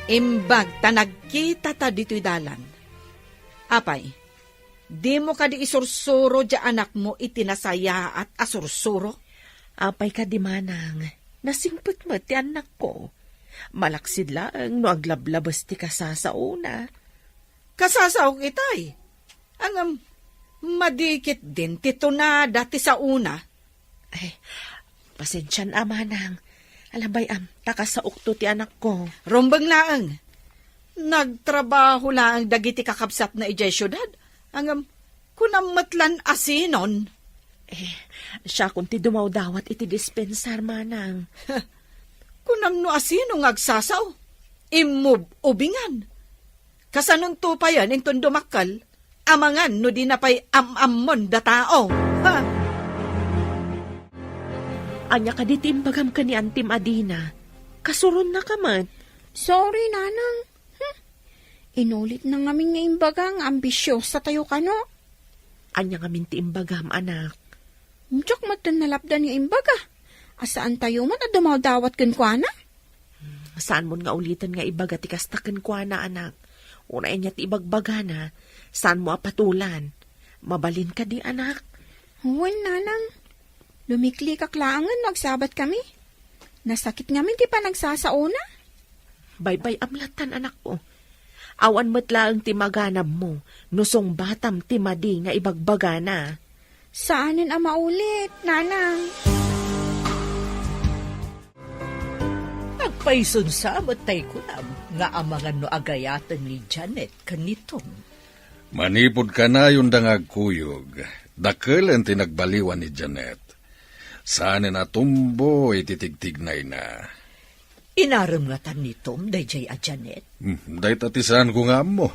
Imbag ta nagkita ta ditoy dalan. Apay, dimo kadi isursuro diay anakmo iti nasayaat a sursuro? Apay kadi manang, nasingpet met ti annakko. Malaksid laeng no aglablabes ti kasasaona. Kasasaok itay. Ngem, madi ketdin ti tunada ti saona. Ay, pasensian a manang. Ala bay-am, ta kasaokto ti anakko. Rumbeng laeng. Nagtrabaho laeng dagiti kakabsatna idiay siudad. Ngem, kunam met lan a sinon. Eh, siakon ti dumawdawat iti dispensar, manang. Kunam no a sino nga agsasao. Immub-ubingan. Kasanonto payen inton dumakkel, amangan no dina pay am-ammon da tao. Ha? Ania kadi ti imbagam ken ni Antim a dina? Kasuronnaka met. Sorry, Nanang. Hmm. Inulitna ngamin nga imbaga nga ambisyosatayo kano. Ania ngamin ti imbagam, anak? Diak metten nalapdan nga imbaga a saantayo met a dumawdawat kenkuana. Hmm, saanmon nga uliten nga ibaga ti kasta kenkuana, anak. Uray ania ti ibagbagana, saanmo a patolan. Mabalin kadi, anak? Wen, Nanang. Lumiklikak laengen no agsabat kami. Nasakit ngamin ti panagsasaona. Baybay-am lattan, anakko. Awan met laeng ti maganabmo no sungbatam ti madi nga ibagbagana. Saanen a maulit, Nanang. Agpayson sa met tay kunam nga amangan no agayaten ni Janet ken ni Tom. Manipud kanayonda nga agkuyog, dakelen ti nagbaliwan ni Janet. Saanen a tumboy ti tigtignayna. Inarem ngatan ni Tom daydiay a Janet? Hmm, dayta ti saanko nga ammo.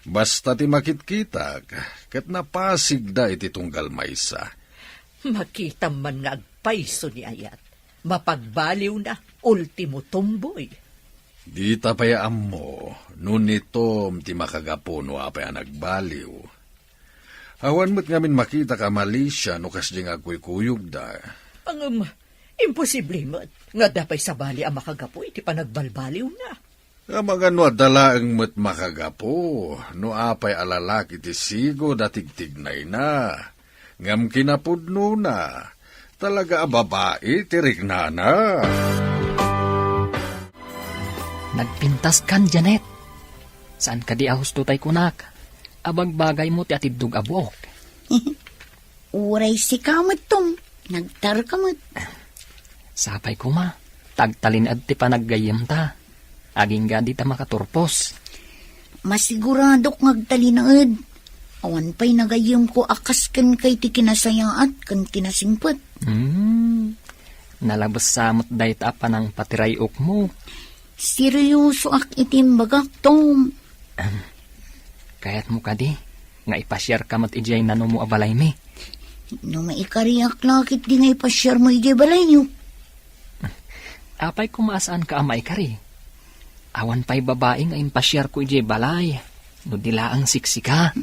Basta ti makitkitak, ket napasigda iti tunggal maysa. Makitam man nga agpayso ni ayat. Mapagbaliwna, ultimo tumboy. Dita pay ammo no ni Tom ti makagapu no apay a nagbaliw. Awan met ngamin makitak a malisia no kasdiay nga agkuykuyogda. Ngem, imposible met nga adda pay sabali a makagapu iti panagbalbaliwna. Amangan no adda laeng met makagapu no apay a lalaki ti sigud a tigtignayna. Ngem kinapudnona, talaga a babai ti riknana. Nagpintaskan, Janet. Saan kadi a husto tay kunak? Abagbagaymo ti atiddog a buok. Uray sika met, Tom. Nagtarka met. Sapay koma, ta agtalinaed ti panaggayyemta. Agingga dita makaturpos. Masiguradok nga agtalinaed. Awan pay nagayyemko a kas kenka iti kinasayaat ken kinasingpet. Hmm. Nalabes sa met dayta a panangpatiray-okmo. Seryosoak iti imbagak, Tom. Ahem. Kayatmo kadi nga ipasiarka met idiay nanumo a balaymi? No maikariak la ketdi nga ipasiarmo idiay balayyo. Apay koma a saanka a maikari? Awan pay babai nga impasiarko idiay balay no di laeng siksika.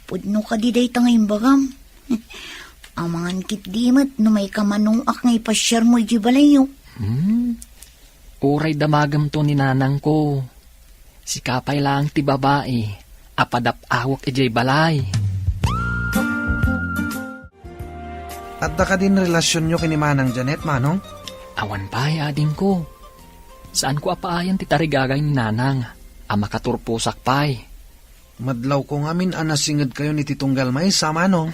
Pudno kadi dayta nga imbagam? Amangan ketdi met no maikamanuak nga ipasiarmo idiay balayyo. Hmm. Uray damagemto ni nanangko. Sika pay laeng ti babai a padap-awek idiay balay. Adda kadin relasionyo ken ni Manang Janet, Manong? Awan pay, adingko. Saanko a paayan ti tarigagay ni Nanang a makaturposak pay. Madlawko ngamin a nasingedkayon iti tunggal maysa, Manong.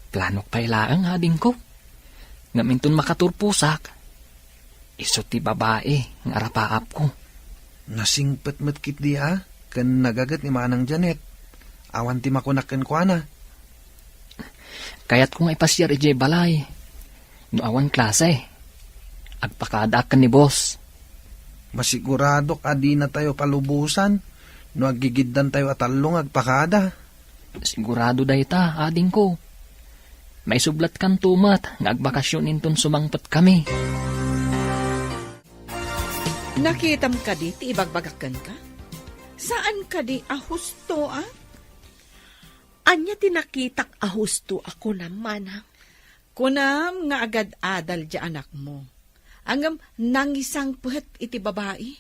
Planok pay laeng, adingko. Ngem inton makaturposak, isu ti babai nga arapaapko. Nasingpet met ketdi a ken nagaget ni Manang Janet. Awan ti makunak kenkuana. Kayatko nga ipasiar idiay balay. No awan klase, agpakadaak ken ni boss. Masiguradok a dinatayo palubosan no aggigiddantayo a tallo nga agpakada. Sigurado dayta, adingko. Maisublatkanto met nga agbakasyon inton sumangpetkami. Nakitam kadi ti ibagbagak kenka? Saan kadi a husto, a? Ania ti nakitak a husto a kunam, Manang? Kunam nga agad-adal diay anakmo. Ngem nangisangpet iti babai.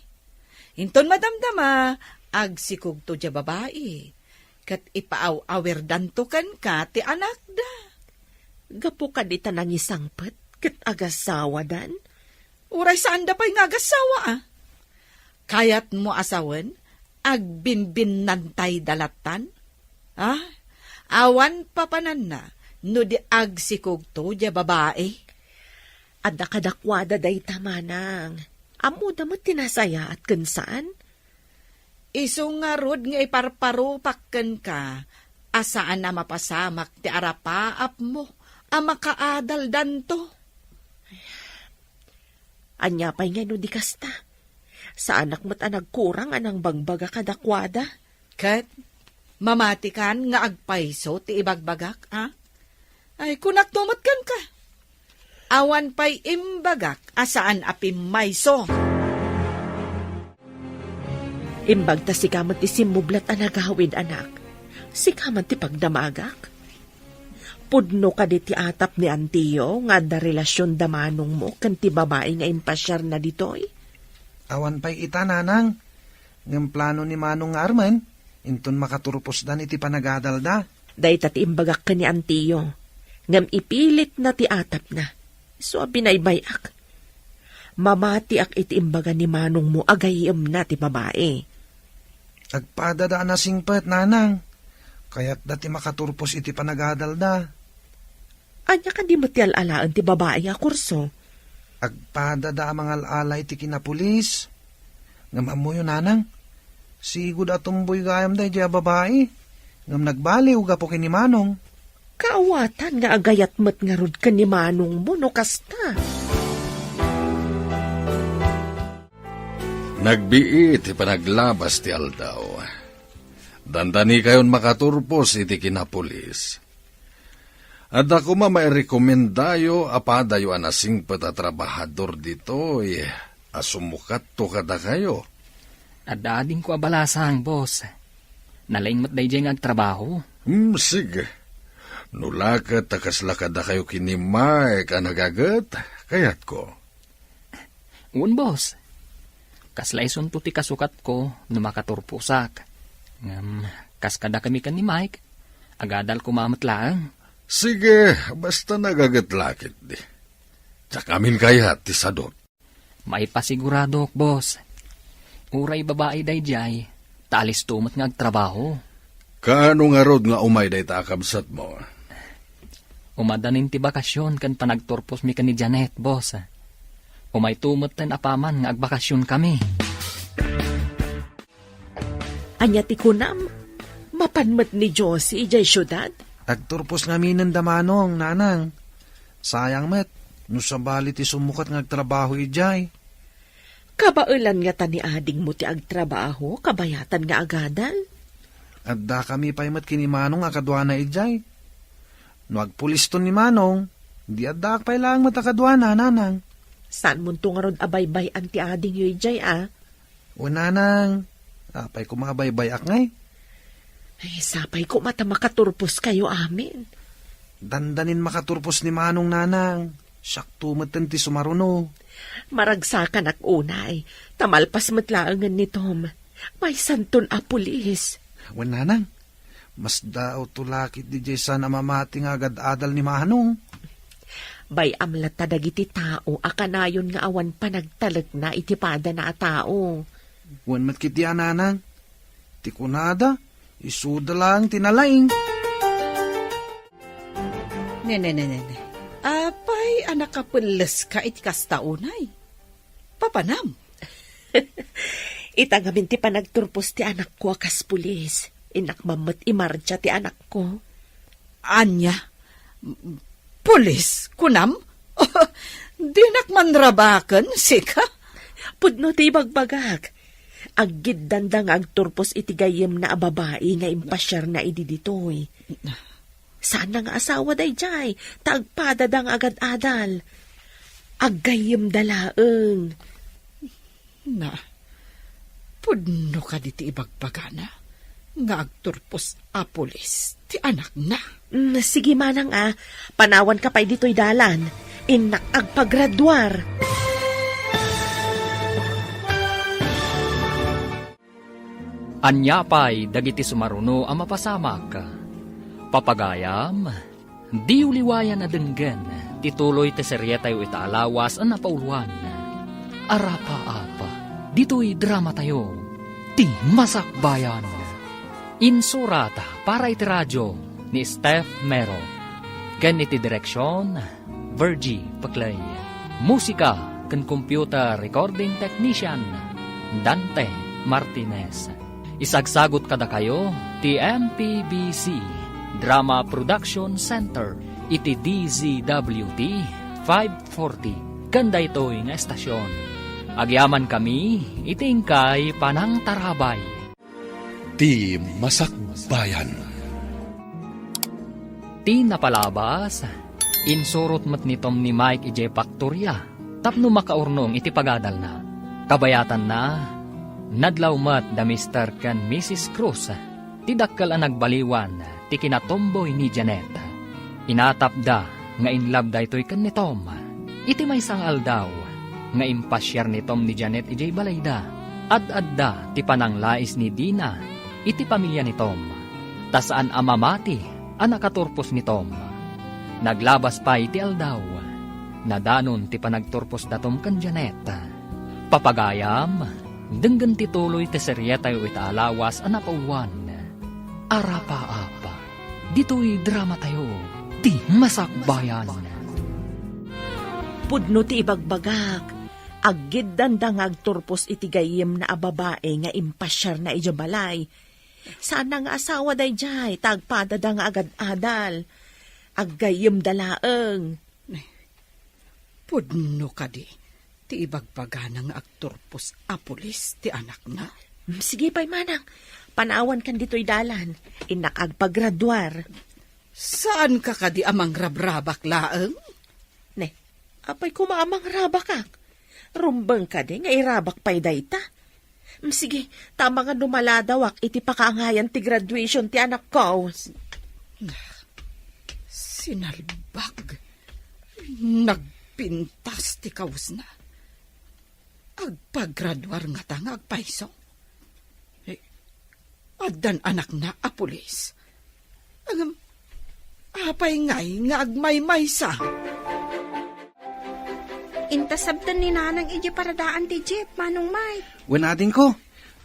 Inton madamdama, agsikogto diay babai, ket ipaaw-awirdanto kenka ti anakda. Gapu kadi ta nangisangpet ket agasawadan? Uray saanda pay nga agasawa, a? Kayatmo a sawen, agbinbinnantayda lattan? A? Awan papananna no di agsikogto diay babai. Adda kadakuada dayta, Manang. Ammoda met ti nasayaat ken saan. Isu ngarud nga iparparupak kenka a saan a mapasamak ti arapaapmo a makaadaldanto. Ania pay ngay no di kasta? Saanak met a nagkurang a nangbagbaga kadakuada. Ket mamatikan nga agpayso ti ibagbagak, a? Ay, kunakto met kenka. Awan pay imbagak a saan a pimmayso. Imbag ta sika met ti simmublat a nagawid, anak. Sika man ti pagdamagak. Pudno kadi ti atap ni Antiyo nga adda relasion da manongmo ken ti babai nga impasiarna ditoy? Awan pay ita, Nanang. Ngem plano ni Manong nga armen, inton makaturposdan iti panagadalda. Dayta ti imbagak ken ni Antiyo, ngem ipilitna ti atapna. Isu a binaybay-ak. Mamatiak iti imbaga ni manongmo a gayyemna ti babai. Agpadada a nasingpet, Nanang. Kayatda ti makaturpos iti panagadalda. Ania kadi met ti al-alaen ti babai a kurso? Agpadada a mangal-ala iti kinapulis. Ngem ammoyo, Nanang, sigud a tumboy gayam daydiay a babai. Ngem nagbaliw gapu ken ni Manong. Kaawatan nga agayat met ngarud ken ni manongmo no kasta. Nagbiit ti panaglabas ti aldaw. Dandanikayon makaturpos iti kinapulis. Adda koma mairekomendayo a padayo a nasingpet a trabahador ditoy a sumukatto kadakayo. Adda adingko a balasang, boss. Nalaing met daydiay nga agtrabaho. Hmm, sige. No la ket ta kasla kadakayo ken ni Mike a nagaget, kayatko. Wen, boss. Kasla isunto ti kasukatko no makaturposak. Ngem, kas kadakami ken ni Mike, agadal koma met laeng. Sige, basta nagaget la ketdi. Diak amin kayat ti sadut. Maipasiguradok, boss. Uray babai daydiay, ta alisto met nga agtrabaho. Kaano ngarud nga umay dayta a kabsatmo? Umadanin ti bakasion ken panagturposmi ken ni Janet, boss. Umayto metten apaman nga agbakasionkami. Ania ti kunam? Mapan met ni Josie idiay siudad? Agturpos ngaminen da manong, Nanang. Sayang met, no sabali ti sumukat nga agtrabaho idiay. Kabaelan ngata ni adingmo ti agtrabaho, kabayatan nga agadal? Addakami pay met ken ni Manong a kaduana idiay. No agpuliston ni Manong, di addaak pay laeng met a kaduana, Nanang. Saanmonto ngarud a baybay-an ti adingyo idiay, a? O, Nanang, apay koma a baybay-ak ngay? Ay, sapay koma ta makaturposkayo amin. Dandanin makaturpos ni Manong, Nanang. Siakto metten ti sumaruno. Maragsakanak unay, ta malpas met laengen ni Tom. Maysanton a pulis. Wen, Nanang, masdaawto la ketdi diay saan a mamati nga agad-adal ni Manong. Bay-am latta dagiti tao a kanayon nga awan panagtalekna iti padana a tao. Wen met ketdi a, Nanang. Ti kunada, isuda laeng ti nalaing. Ne, ne, ne, ne, ne. Apay a nakapelleska iti kasta unay? Papanam? Ita ngamin ti panagturpos ti anakko a kas pulis. Innak mammet imartsa ti anakko. Ania? Pulis, kunam? Dinak manrabaken, sika? Pudno ti ibagbagak. Aggiddanda nga agturpos iti gayyemna a babai nga impasiarna idi ditoy. Saanna nga asawa daydiay, ta agpadada nga agad-adal. Aggayyemda laeng. Na, pudno kadi ti ibagbagana nga agturpos a pulis ti anakna? Mm, sige manang a, panawanka pay ditoy dalan. Innak agpagraduar. Ania pay dagiti sumaruno a mapasamak? Papagayam, diyo liwayan a denggen ti tuloy ti serietayo ita a lawas a napauluan. Arapaap, ditoy dramatayo, Ti Masakbayan. Insurat para iti radio ni Steph Mero. Ken iti direksion, Virgie Peclay. Musika ken computer recording technician, Dante Martinez. Isagsagut kadakayo ti M P B C Drama Production Center iti D Z W T five forty ken daytoy nga estasion. Agyamankami iti inkay panangtarabay. Ti Masakbayan. Ti napalabas, insurot met ni Tom ni Mike idiay paktoria tapno makaurnong iti pagadalna. Kabayatanna, nadlaw met da Mister ken Missus Cruz, ti dakkel a nagbaliwan ti kinatumboy ni Janet. Inatapda nga in love daytoy ken ni Tom. Iti maysa nga aldaw nga impasiar ni Tom ni Janet idiay balayda, ad-adda ti pananglais ni Dina iti pamilia ni Tom, ta saan a mamati a nakaturpos ni Tom. Naglabas pay ti aldaw, nadanon ti panagturpos da Tom ken Janet. Papagayam, denggen ti tuloy ti serietayo ita a lawas a napauluan. Arapaap, ditoy dramatayo, Ti Masakbayan. Pudno ti ibagbagak, aggiddanda nga agturpos iti gayyemna a babai nga impasiarna idiay balay. Saanna nga asawa daydiay, ta agpadada nga agad-adal. Aggayyemda laeng. Pudno kadi ti ibagbagana nga agturpos a pulis ti anakna? Mm, sige pay manang, panawankan ditoy dalan. Innak agpagraduar. Saanka kadi a mangrabrabak laeng? Ne, apay koma a mangrabakak? Rumbeng kadi nga irabak pay dayta? Mm, sige, ta amangan no maladawak iti pakaangayan ti graduation ti anakko. Sinalbag. Nagpintas ti kawesna. Agpagraduar ngata nga agpayso. Eh, addan anakna a pulis. Ngem, apay ngay nga agmaymaysa? Inta sabten ni Nanang idiay paradaan ti jeep, Manong Mike. Wen, adingko,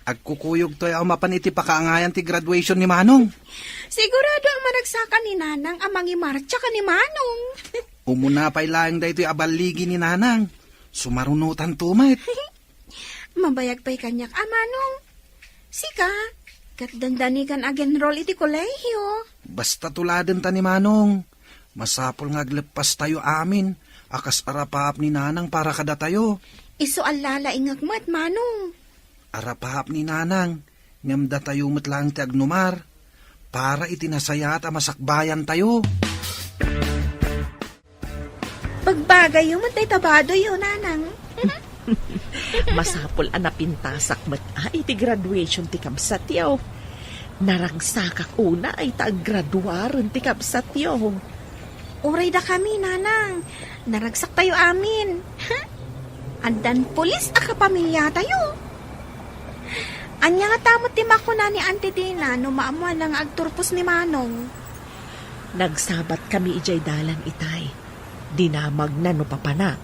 agkukuyogtoy a mapan iti pakaangayan ti graduation ni Manong. Sigurado a maragsaka ni Nanang a mangimartsa ken ni Manong. Umuna pay laeng daytoy a balligi ni Nanang. Sumarunotanto met. Mabayag pay kaniak a, Manong. Sika, ket dandani kan ag-enroll iti kolehiyo. Basta tuladenta ni Manong. Masapul nga agleppastayo amin a kas arapaap ni Nanang para kadatayo. Isu a lalaingek met, Manong. Arapaap ni Nanang, ngem datayo met laeng ti agnumar para iti nasayaat a masakbayantayo. Bagbagayyo met dayta badoyyo, Nanang. Masapul a napintasak met a iti graduation ti kabsatyo. Naragsakak unay ta aggraduaren ti kabsatyo. Uray dakami, nanang. Naragsaktayo amin. Addan pulis a kapamiliatayo. Ania ngata met ti makuna ni Auntie Dina no maammoanna nga agturpos ni Manong? Nagsabatkami idiay dalan, itay. Dinamagna no papanak.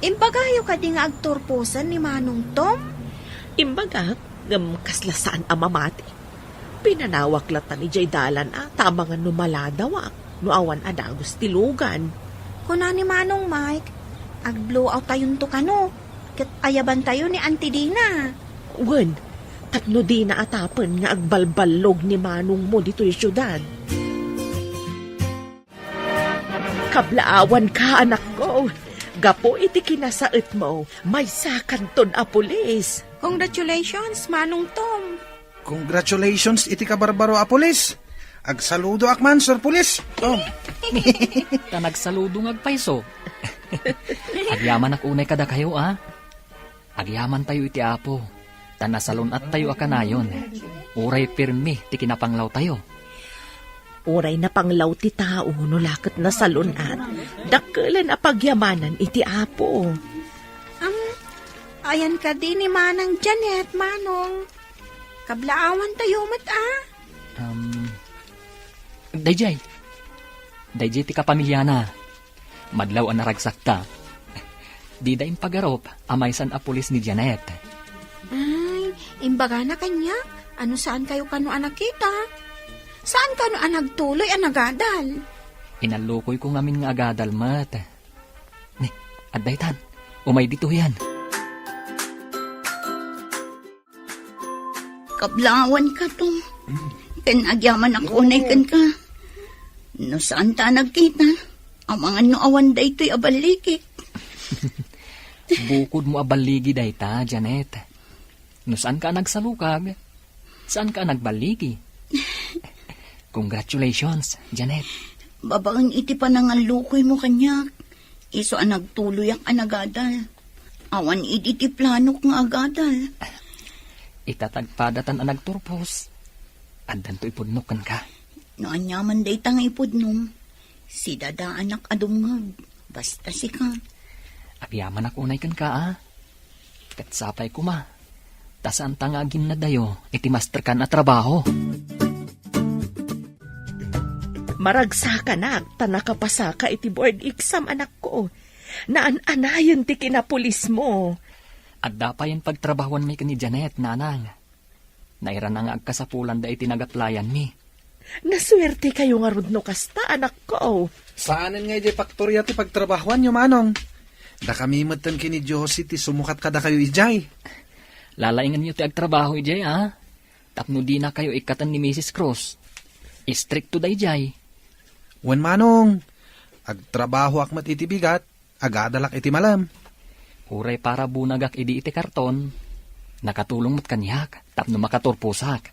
Imbagayo kadi nga agturposen ni Manong Tom? Imbagak, ngem kasla saan a mamati. Pinanawak latta idiay dalan a, ta amangan no maladawak, no awan a dagus ti lugan. Kuna ni Manong Mike, ag-blowout tayonto kano, ket ayabantayo ni Auntie Dina. Wen, tapno dina atapen nga agbalballog ni manongmo ditoy siudad. Kablaawanka, anakko. Gapu iti kinasaetmo, maysakanton a pulis. Congratulations, Manong Tom. Congratulations iti kabarbaro a pulis. Agsaludoak man, Sir Pulis. Tom. Ta nagsaludo nga agpayso. Agyamanak unay kadakayo, a. Agyamantayo iti Apo, ta nasalun-attayo a kanayon. Uray pirmi ti kinapanglawtayo. Uray napanglaw ti tao no la ket nasalun-at, dakkelen a pagyamanan iti Apo. Am, ayan kadi ni Manang Janet, Manong. Kablaawantayo met, a? Um, dayjay. Dayjay ti kapamiliana. Madlaw a naragsakta. Dida impagarup a maysan a pulis ni Janet. Ay, imbagana kaniak, ano saan kayo kano a nakita? Saan kano a nagtuloy a nagadal? Inallukoy ko ngamin nga agadal met. Ni, adda itan. Umay ditoyan. Kablaawanka, Tom. Ken agyamanak unay kenka. No saan ta a nagkita, amangan no awan daytoy a balligik. Bukodmo a balligi dayta, Janet. No saanka a nagsalukag, saanka a nagballigi. Congratulations, Janet. Babaen iti panangallukoymo kaniak, isu a nagtuloyak a nagadal. Awan idi ti planok nga agadal. Ita ta agpadatan a nagturpos, addanto ipudnok kenka. No aniaman dayta nga ipudnom, sidadaanak a dumngeg, basta sika. Agyamanak unay kenka, a. Ket sapay koma, ta saanta nga aginnadayo iti masterkan a trabaho. Maragsakanak ta nakapasaka iti board exam, anakko. Naan-anayen ti kinapulismo. Adda payen pagtrabahuanmi ken ni Janet, nanang. Nairana nga agkasapulanda iti nagaplayanmi. Nasuertekayo ngarud no kasta, anakko. Saanen nga idiay faktoria ti pagtrabahuanyo, manong. Dakami metten ken ni Josie ti sumukat kadakayo idiay. Lalaingenyo ti agtrabaho idiay, a? Tapno dinakayo ikkaten ni Misis Cruz. Istrikto daydiay. Wen, manong, agtrabahoak met iti bigat, agadalak iti malem. Uray para bunagak idi iti karton, nakatulong met kaniak tapno makaturposak.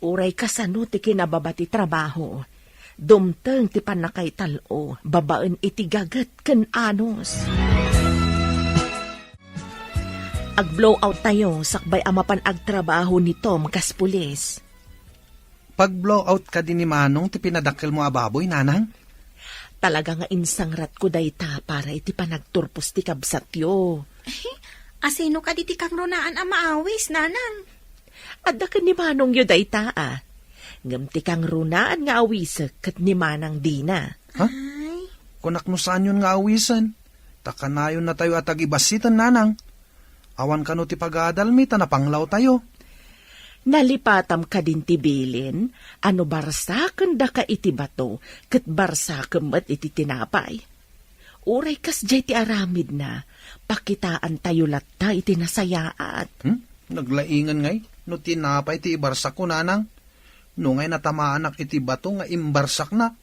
Uray kasano ti kinababa ti trabaho, dumteng ti pannakaital-o babaen iti gaget ken anus. Ag-blowout tayo sakbay a mapan agtrabaho ni Tom kas pulis. Pag-blowout kadi ni Manong ti pinadakkelmo a baboy, nanang? Talaga nga insangratko dayta para iti panagturpos ti kabsatyo. Asino kadi ti kangrunaan a maawis, nanang? Adda ken ni Manongyo dayta, a. Ngem ti kangrunaan nga awisek ket ni Manang Dina. Ha? Ay. Kunak no saanyon nga awisen. Ta kanayonnatayo a tagibassiten, nanang. Awan kano ti pagadalmi ta napanglawtayo. Nalipatam kadin ti bilin a no barsakendaka iti bato, ket barsakem met iti tinapay. Uray kasdiay ti aramidna, pakitaantayo latta iti nasayaat. Hmm? Naglaingan ngay no tinapay ti ibarsakko, nanang. No ngay natamaanak iti bato nga imbarsakna.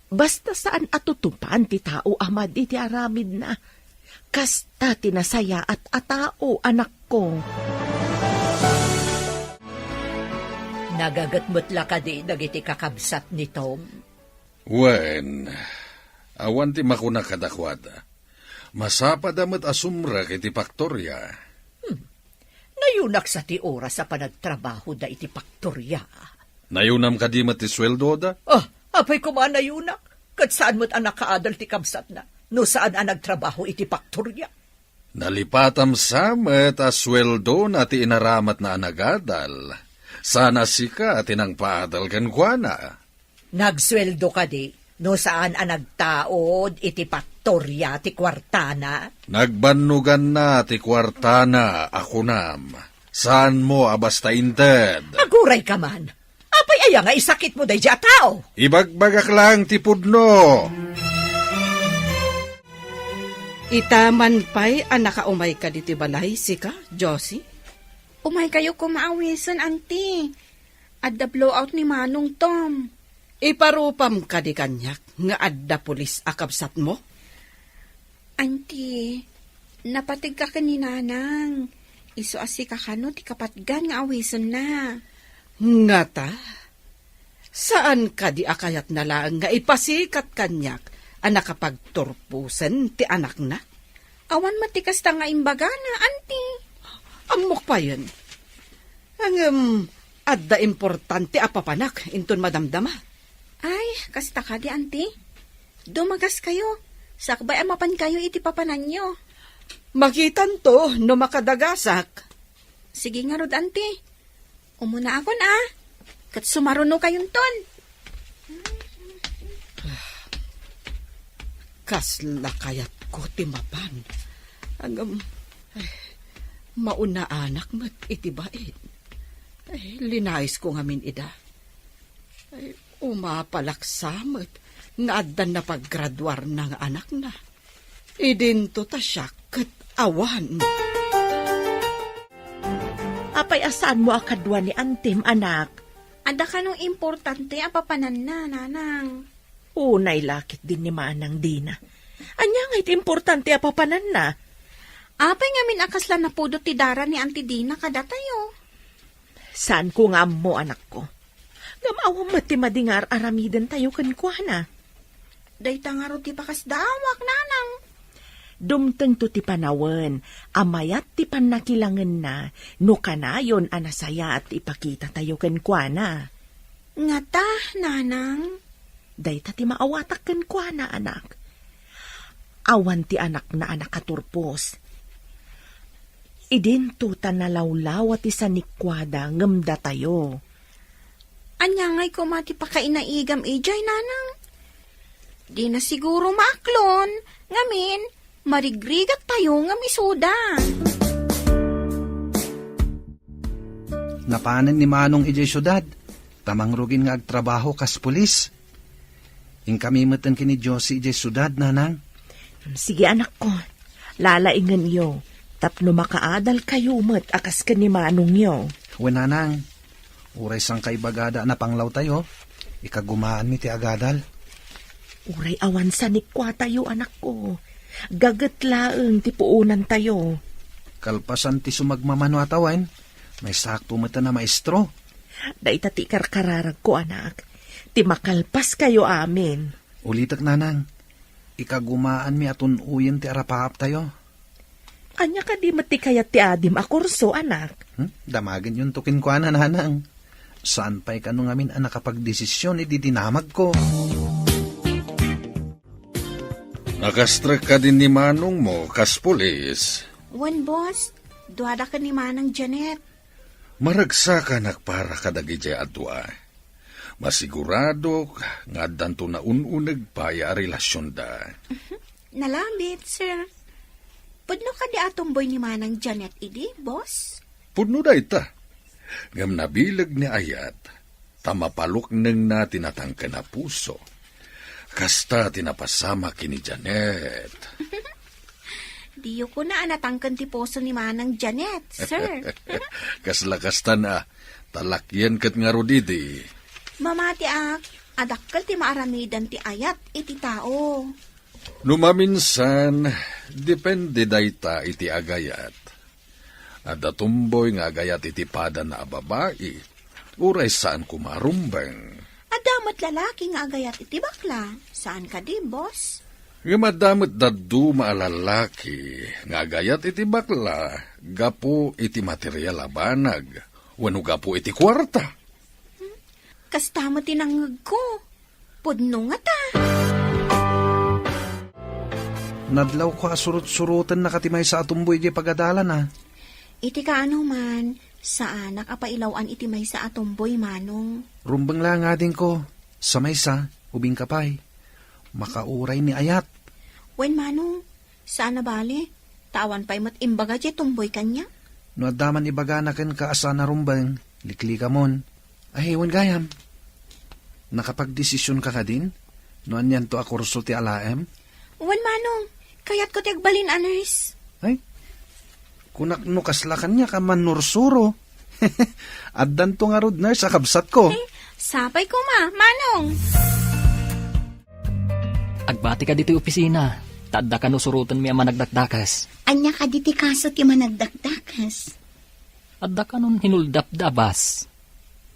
Basta saan a tutupan ti tao a madi ti aramidna. Kasta ti nasayaat a tao, anakko. Nagaget met la kadi dagiti kakabsat ni Tom? Wen, awan ti makuna kadakuada. Masapada met a sumrek iti faktoria. Hmm. Nayunak sa ti oras a panagtrabahoda iti faktoria. Nayunam kadi met ti sueldoda? Ah, apay koma a nayunak. Ket saan met a nakaadal ti kabsatna no saan a nagtrabaho iti paktoria. Nalipatam sa met a sueldona ti inaramatna a nagadal. Saan a sika ti nangpaadal kenkuana. Nagsueldo kadi no saan a nagtaud iti paktoria ti kuartana? Nagbannoganna ti kuartana a kunam. Saanmo a basta inted. Aguray ka man. Apay aya nga isakitmo daydi a tao? Ibagbagak laeng ti pudno. Ita man pay a nakaumayka ditoy balay, sika, Josie? Umaykayo koma awisen, Auntie. Adda blowout ni Manong Tom. Iparupam kadi kaniak nga adda pulis a kabsatmo? Auntie, napategka ken ni Nanang. Isu a sika kano ti kapatgan nga awisenna. Ngata? Saan kadi a kayatna laeng nga ipasikat kaniak a nakapagturposen ti anakna? Awan met ti kasta nga imbagana, Auntie. Ammok payen. Ngem, adda importante a papanak inton madamdama. Ay, kasta kadi, Auntie? Dumagaskayo. Sakbay a mapankayo iti papananyo. Makitanto no makadagasak. Sige ngarud, Auntie. Umunaakon, a. Ket sumarunokayonton. Kasla kayatko ti mapan. Ngem, ay, maunaanak met iti bain. Ay, linaisko ngamin ida. Ay, umapalak sa met nga addan napaggraduarna nga anakna. Idinto ta siak ket awan. Apay a saanmo a kadua ni Antim, anak? Adda kano importante a papananna, Nanang? Unay la ketdin ni Manang Dina. Ania ngay ti importante a papananna? Apay ngamin a kasla napudot ti dara ni Auntie Dina kadatayo? Saanko nga ammo, anakko. Ngem awan met ti madi nga ar-aramidentayo kenkuana. Dayta ngarud ti pakasdaawak, Nanang. Dumtengto ti panawen a mayat ti pannakilangenna no kanayon a nasayaat ti ipakitatayo kenkuana. Ngata, Nanang? Dayta ti maawatak kenkuana, anak. Awan ti anakna a nakaturpos. Idinto ta nalawlawa ti sanikuada ngem datayo. Ania ngay koma ti pakainaigam idiay, Nanang? Dina siguro maaklon, ngamin, marigrigat tayo ngem isuda. Napanen ni Manong idiay siudad, ta mangrugin nga agtrabaho kas pulis. Inkami metten ken ni Josie idiay siudad, Nanang. Sige, anakko. Lalaingenyo, tapno makaadalkayo met a kas ken ni manongyo. Wen, Nanang. Uray sangkaibagada a napanglawtayo, ikagumaanmi ti agadal. Uray awan sanikuatayo, anakko. Gaget laeng ti puonantayo. Kalpasan ti sumagmamano a tawen, maysakto metten a maestro. Dayta ti ikarkararagko, anak. Ti makalpaskayo amin. Ulitek, Nanang. Ikagumaanmi a tun-oyen ti arapaaptayo. Ania kadi met ti kayat ti adim a kurso, anak? Hmm? Damagenyonto kenkuana, Nanang. Saan pay kano ngamin a nakapagdesisyon idi dinamagko. Nakastrek kadi ni manongmo kas pulis? Wen, boss. Duada ken ni Manang Janet. Maragsakanak para kadagidiay a dua. Masiguradok nga addanto naun-uneg pay a relasionda. Nalabit, sir. Pudno kadi a tumboy ni Manang Janet idi, boss? Pudno dayta. Ngem nabileg ni Ayat, ta mapaluknengna ti natangken a puso. Kasta ti napasamak ken ni Janet. Diyo kuna a natangken ti puso ni Manang Janet, sir. Kasla kastan a, ta lakyen ket ngarud idi. Mamatiak a dakkel ti maaramidan ti ayat iti tao. No maminsan, depende dayta iti agayat. Adda tumboy nga agayat iti padana a babai, uray saan koma a rumbeng. Adda met lalaki nga agayat iti bakla, saan kadi, boss? Ngem adda met dadduma a lalaki nga agayat iti bakla gapu iti material a banag wenno gapu iti kuarta. Kasta met ti nangngegko. Pudno ngata. Nadlawko a surot-surotennak ti maysa a tumboy idiay pagadalana. Iti kaano man, saanak a pailaw-an iti maysa a tumboy, Manong. Rumbeng la ngarud kenka. Sa maysa, ubingka pay. Makauray ni ayat. Wen, Manong, saan a bale. Ta awan pay met imbaga diay tumboy kaniak. No adda man ibagana kenka a saan a rumbeng, liklikamon. Ay, wen gayam. Nakapagdesisionka kadin? No anianto a kurso ti alaem? Wen, Manong, kayatko ti agbalin a nurse. Ay, kunak no kasla kaniak a mannursuro. Addanto ngarud nurse a kabsatko. Eh, sapay koma, Manong. Agbati ka ditoy opisina, ta adda kano surotenmi a managdakdakes. Ania kadi ti kaso ti managdakdakes? Adda kanon hinuldapda a bus.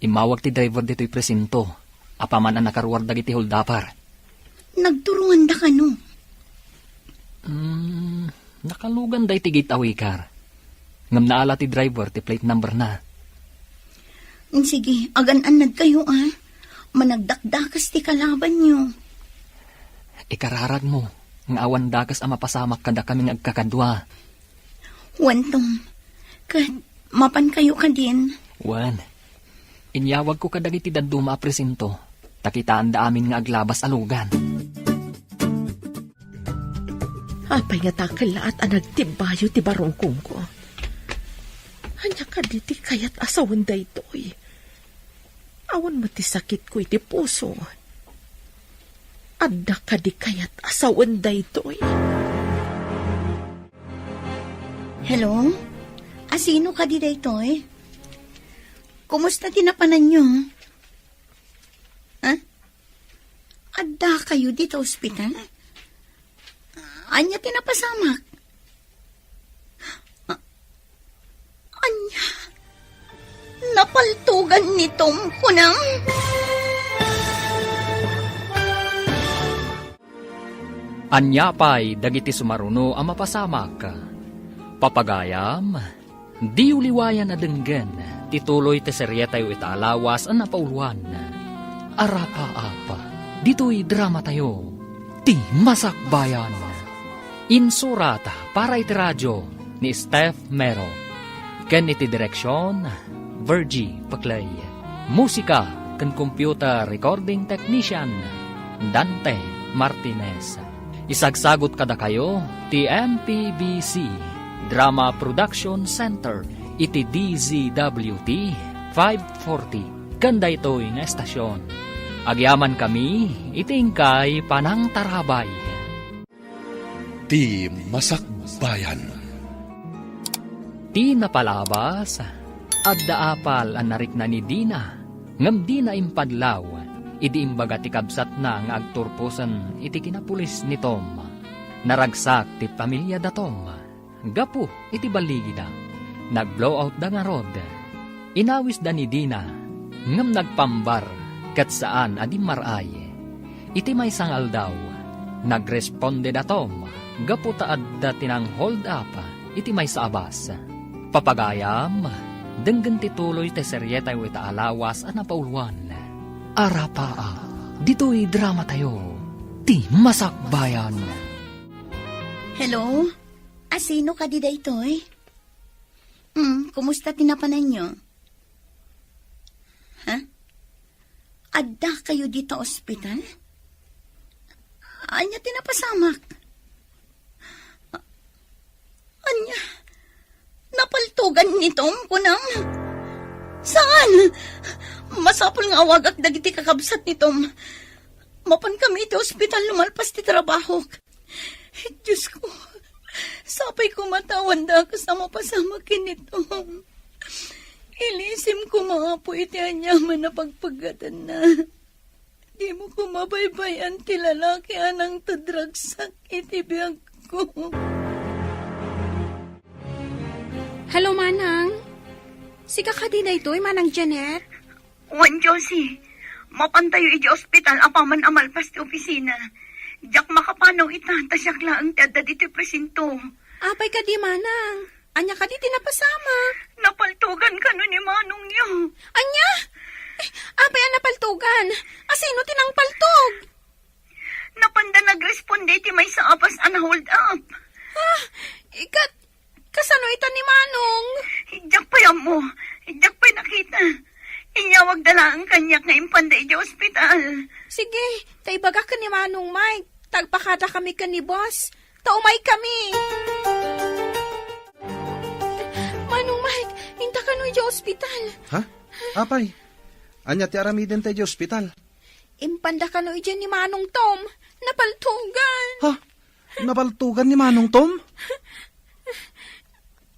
Immawag ti driver ditoy presinto, apaman a nakaruar dagiti huldapper. Nagturonganda kano? Hmm, nakaluganda iti gateway car. Ngem naala ti driver ti plate number na. Sige, agan-annadkayo, a. Managdakdakes ti kalabanyo. Ikararagmo nga awan dakes a mapasamak kadakami nga agkakadua. Wen, Tom, ket mapankayo kadin? Wen, inyawagko kadagiti dadduma a presinto, ta kitaanda amin nga aglabas a lugan. Apay nga dakkel laat a nagtibbayo ti barukongko? Ania kadi ti kayat a sawen daytoy? Awan met ti sakitko iti puso. Adda kadi kayat a sawen daytoy? Hello? Asino kadi daytoy? Kumusta ti napananyo? Ha? Addakayo dita ospital? Ania ti napasamak? A-, ania? Napaltogan ni Tom, kunam? Ania pay dagiti sumaruno a mapasamak? Papagayam, diyo liwayan a denggen ti tuloy ti serietayo ita a lawas a napauloan, Arapaap, ditoy dramatayo, Ti Masakbayan. Insurat para iti radio ni Steph Mero, ken iti direksion, Virgie Paclay. Musika ken computer recording technician, Dante Martinez. Isagsagut kadakayo ti M P B C Drama Production Center iti D Z W T five forty ken daytoy nga estasion. Agyamankami iti inkay panangtarabay. Ti Masakbayan. Ti napalabas, adda apal a narikna ni Dina, ngem dina impadlaw idi imbaga ti kabsatna nga agturposen iti kinapulis ni Tom. Naragsak ti pamiliada Tom gapu iti balligida. Nag-blowoutda ngarud. Inawisda ni Dina, ngem nagpambar ket saan a dimmar-ay. Iti maysa nga aldaw, nagresponde da Tom gapu ta adda ti nang-hold up iti maysa a bus. Papagayam, denggen ti tuloy ti serietayo ita a lawas a napauloan. Arapaap, ditoy dramatayo, Ti Masakbayan. Hello? Asino kadi daytoy? Hmm, kumusta ti napananyo? Ha? Addakayo dita ospital? Ania ti napasamak? Ania? Napaltogan ni Tom, kunam? Saan? Masapul nga awagak dagiti kakabsat ni Tom. Mapankami iti ospital no malpas ti trabahok. Diosko, sapay koma ta awan dakes a mapasamak ken ni Tom. Ilisim koma, Apo, iti aniaman a pagpaggatanna. Dimo koma baybay-an ti lalaki a nangted ragsak iti biagko. Hello, Manang. Sika kadi daytoy, Manang Janet? Wen, Josie, mapantayo idiay ospital apaman a malpas ti opisina. Diak makapanaw ita, ta siak laeng ti adda ditoy presinto. Apay kadi, Manang? Ania kadi ti napasamak? Napaltogan kano ni manongyo. Ania? Eh, apay a napaltogan? Asino ti nangpaltog? Napanda nagresponde iti maysa a bus a na-hold up. Ah, ikat, kasano ita ni Manong? Diak pay ammo. Diak pay nakita. Inyawagda laeng kaniak nga impanda idiay ospital. Sige, ta ibagak ken ni Manong Mike. Ta agpakadakami ken ni boss. Ta umaykami. Manong Mike, inta kano idiay ospital? Ha? Apay, ania ti aramidenta idiay ospital? Impanda kano idiay ni Manong Tom. Napaltugan. Ha? Napaltugan ni Manong Tom?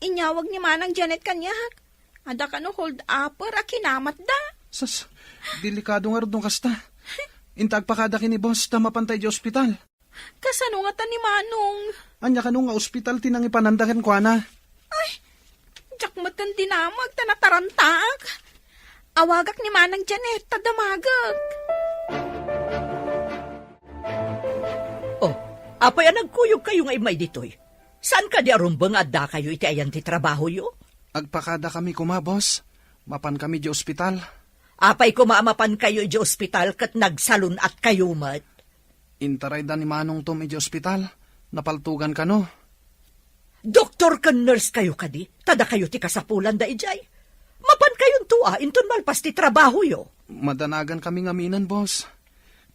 Inyawag ni Manang Janet kaniak. Adda kano hold-upper a kinamatda. Sus, delikado ngarud no kasta. Inta agpakada ken ni boss ta mapanta idiay ospital. Kasano ngata ni Manong? Ania kano nga ospital ti nangipananda kenkuana? Ay, diak met ken dinamag ta natarantaak. Awagak ni Manang Janet ta damagek. Oh, apay a nagkuyogkayo nga immay ditoy? Saan kadi a rumbeng nga addakayo iti ayan ti trabahoyo? Agpakadakami koma, boss. Mapankami idiay ospital. Apay koma a mapankayo idiay ospital ket nagsalun-atkayo met? Intarayda ni Manong Tom idiay ospital. Napaltugan kano. Doktor ken nurse kayo kadi? Ta dakayo ti kasapulanda idiay. Mapankayonto a inton malpas ti trabahoyo. Madanagankami ngamin, boss.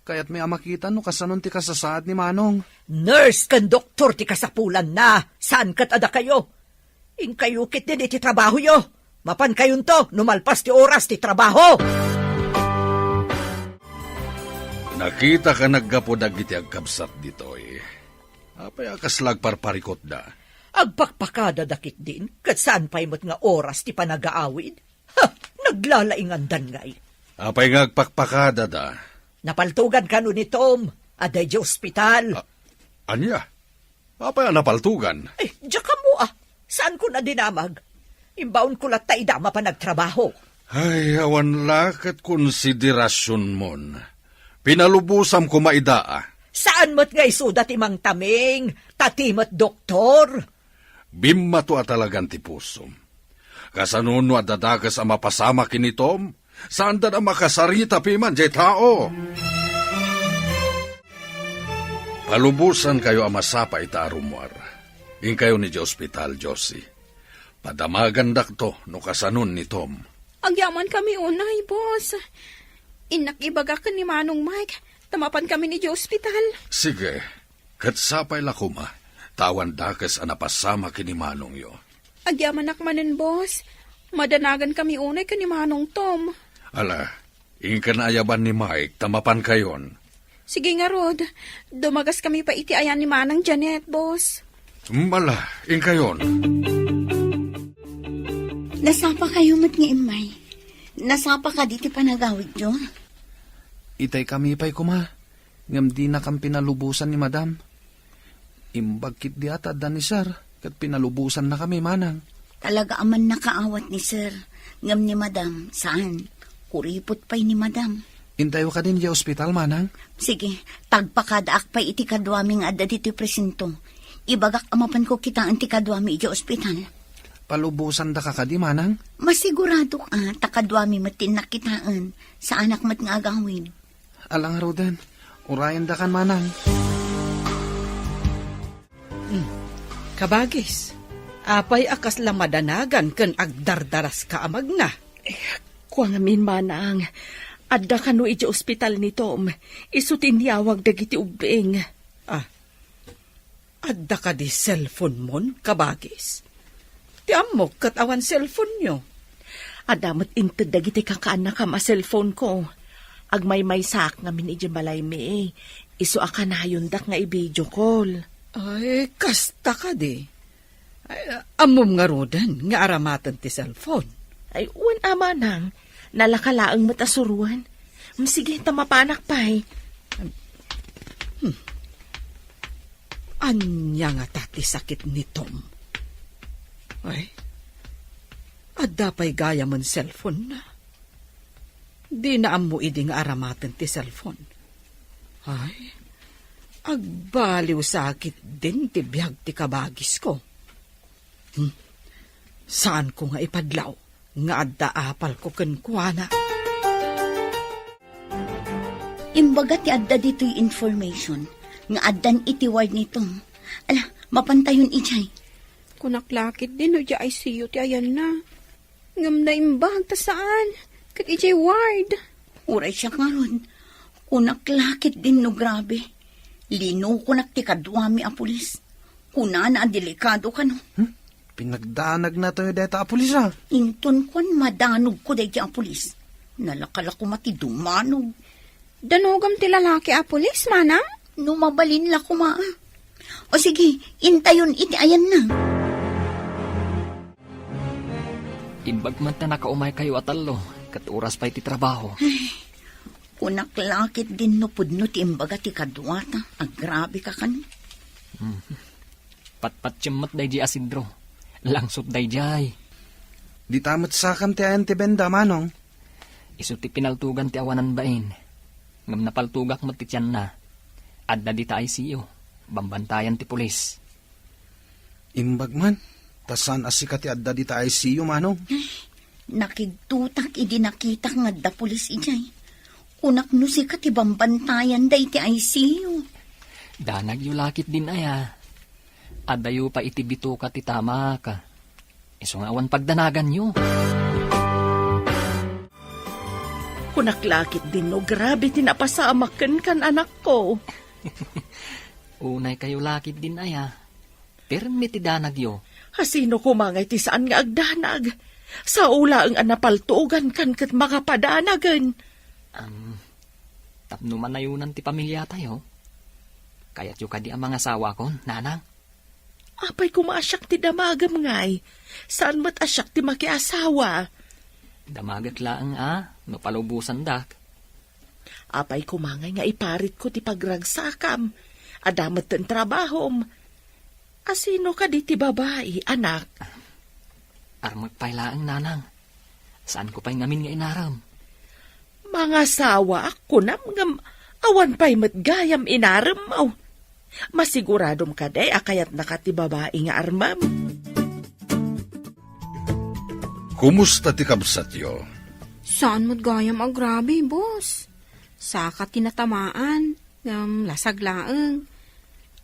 Kayatmi a makita no kasanon ti kasasaad ni Manong. Nurse ken doktor ti kasapulanna, saan ket a dakayo. Inkayo ketdin iti trabahoyo. Mapankayonto no malpas ti oras ti trabaho. Nakita ka naggapu dagiti agkabsat ditoy. Apay a kasla agparparikutda? Agpakpakadada ketdin, ket saan pay met nga oras ti panagaawid? Ha! Naglalaingandan ngay. Apay nga agpakpakadada? Napaltugan kano ni Tom, adda idiay ospital. A-, ania? Apay a napaltugan? Eh, diak ammo a. Saanko a dinamag? Imbaonko latta ida mapan agtrabaho. Ay, awan la ket konsiderasionmon. Pinalubosam koma ida a. Saan met nga isuda ti mangtaming, ta ti met doktor? Bimmato a talagan ti pusom. Kasano no adda dakes a mapasamak ken ni Tom? Saanda a makasarita piman diay tao. Palubosankayo a masapa ita a rummuar. Inkayon idiay ospital, Josie. Padamagandakto no kasanon ni Tom. Agyamankami unay, boss. Innak ibagak ken ni Manong Mike, ta mapankami idiay ospital. Sige, ket sapay la koma, ta awan dakes a napasamak ken ni manongyo. Agyamanak manen, boss. Madanagankami unay ken ni Manong Tom. Ala, inka naayaban ni Mike ta mapankayon. Sige ngarud, dumagaskami pay iti ayan ni Manang Janet, boss. Ala, inkayon. Nasapakayo met nga immay. Nasapa kadi ti panagawidyo? Itay kami pay koma, ngem dinakam pinalubosan ni Madam. Imbag ketdi a ta adda ni Sir, ket pinalubosannakami, Manang. Talaga a mannakaawat ni Sir, ngem ni Madam, saan. Kuripot pay ni Madam. Intayo kadi idiay ospital, Manang? Sige, ta agpakadaak pay iti kaduami nga adda ditoy presinto. Ibagak a mapanko kitaen ti kaduami idiay ospital. Palubosandaka kadi, Manang? Masiguradok a ta kaduami met ti innak kitaen, saanak met nga agawid. Ala ngaruden, urayendakan, Manang. Hmm. Kabagis, apay a kasla madanagan ken agdardaraska a magna? Eh, kua ngamin, Manang, adda kano idiay ospital ni Tom, isu ti inyawag dagiti ubbing. Ah, adda kadi cellphone-mon, kabagis? Ti ammok ket awan cellphone-yo. Adda met inted dagiti kakaannakam a cellphone-ko. Agmaymaysaak ngamin idiay balaymi. Isu a kanayondak nga i-video call. Ay, kasta kadi. Ay, ammom ngaruden nga aramaten ti cellphone? Ay, wen a, Manang. Nalaka laeng met a suroen. Mm, sige, ta mapanak pay. Hmm. Ania ngata ti sakit ni Tom? Ay, adda pay gayamen cellphone-na. Dina ammo idi nga aramaten ti cellphone. Ay, agbaliw sa ketdin ti biag ti kabagisko. Hmm. Saanko nga ipadlaw nga adda apalko kenkuana. Imbaga ti adda ditoy information, nga addan iti ward ni Tom. Ala, mapantayon idiay. Kunak la ketdi no idiay I C U ti ayanna. Ngem naimbag ta saan ket idiay ward. Uray siak ngarud, kunak la ketdin no grabe. Linukonak ti kaduami a pulis. Kunana a delikado kano. Hmm? Pinagdanagna tayo deta a pulis, a. Inton kuan, madanogko daydi a pulis. Nalaka la koma ti dumanog. Danogam ti lalaki a pulis, manang? No mabalin la koma, a. O sige, intayon iti ayanna. Imbag man ta nakaumaykayo a tallo, ket oras pay ti trabaho. Ay, kunak la ketdin no pudno ti imbaga ti kaduata, agrabe ka kano. Hmm. Patpatiem met daydi a sidro. Langsot daydiay. Dita met sakam ti ayan ti benda, manong. Isu ti pinaltugan ti awanan bain. Ngem napaltugak met ti tianna. Adda dita I C U. Bambantayan ti pulis. Imbag man, ta saan a sika ti adda dita I C U, manong? Nakigtotak idi nakitak nga adda pulis idiay. Kunak no sika ti bambantayan daydi I C U. Danagyo la ketdin aya. Addayo pay iti bitoka ti tamak. Isu nga awan pagdanaganyo. Kunak la ketdin no grabe ti napasamak kenka, anakko. Unaykayo la ketdin aya. Pirmi ti danagyo. Asino koma ngay ti saan nga agdanag? Sao laeng a napaltugankan ket makapadanagen. Am, tapno manayonan ti pamiliatayo. Kayatyo kadi a mangasawakon, nanang? Apay koma a siak ti damagem ngay? Saan met a siak ti makiasawa? Damagek laeng a, no palubosandak. Apay koma ngay nga iparitko ti pagragsakam? Adda metten trabahom. Asino kadi ti babai, anak? Armek pay laeng, nanang. Saanko pay ngamin nga inarem. Mangasawaak, kunam, ngem awan pay met gayam inaremmo. Masiguradom kadi a kayatnaka ti babai nga armem? Kumusta ti kabsatyo? Saan met gayam agrabe, boss. Saka ti natamaan, ngem lasag laeng.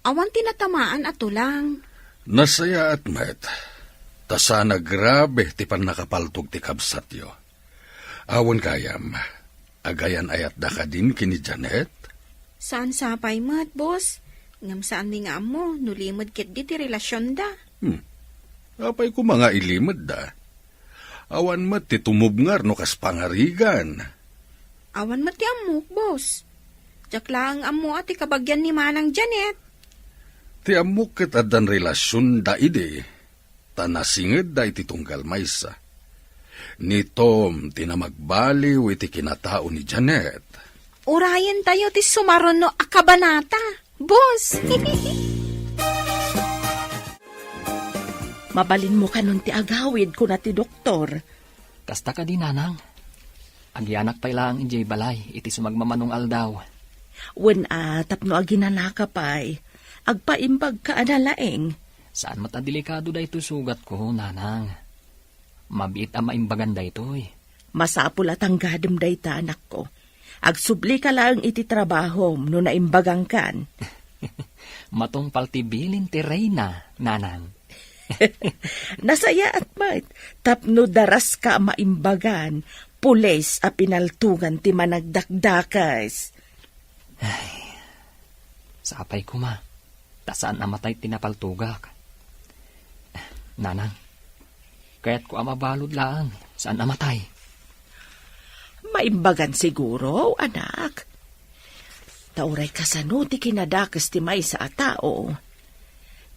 Awan ti natamaan a tulang. Nasayaat met, ta saan a grabe ti pannakapaltog ti kabsatyo. Awan gayam, agayan-ayatda kadin ken ni Janet? Saan sapay met, boss. Ngem saanmi nga ammo no limed ketdi ti relasionda. Hmm. Apay koma nga ilimedda? Awan met ti tumubngar no kas pangarigan. Awan met ti ammok, boss. Diak laeng ammo a ti kabagian ni Manang Janet. Ti ammok ket addan relasionda idi, ta nasingedda iti tunggal maysa. Ni Tom ti namagbaliw iti kinatao ni Janet. Urayentayo ti sumaruno a kabanata, boss. Mabalinmo kanon ti agawid, kuna ti doktor. Kasta kadi, nanang? Agyanak pay laeng idiay balay iti sumagmamano nga aldaw. Wen a, tapno aginanaka pay, agpaimbagka a nalaing. Saan met a delikado daytoy sugatko, nanang. Mabiit a maimbagan daytoy. Masapul a tanggadem dayta, anakko. Agsublika laeng iti trabahom no naimbagangkan. Matungpal ti bilin ti reyna, nanang. Nasayaat met, tapno daraska a maimbagan, pulis a pinaltugan ti managdakdakes. Ay, sapay koma, ta saan a matay ti napaltugak. Nanang, kayatko a mabalud laeng, saan a matay. Maimbagan siguro, anak. Ta uray kasano ti kinadakes ti maysa a tao,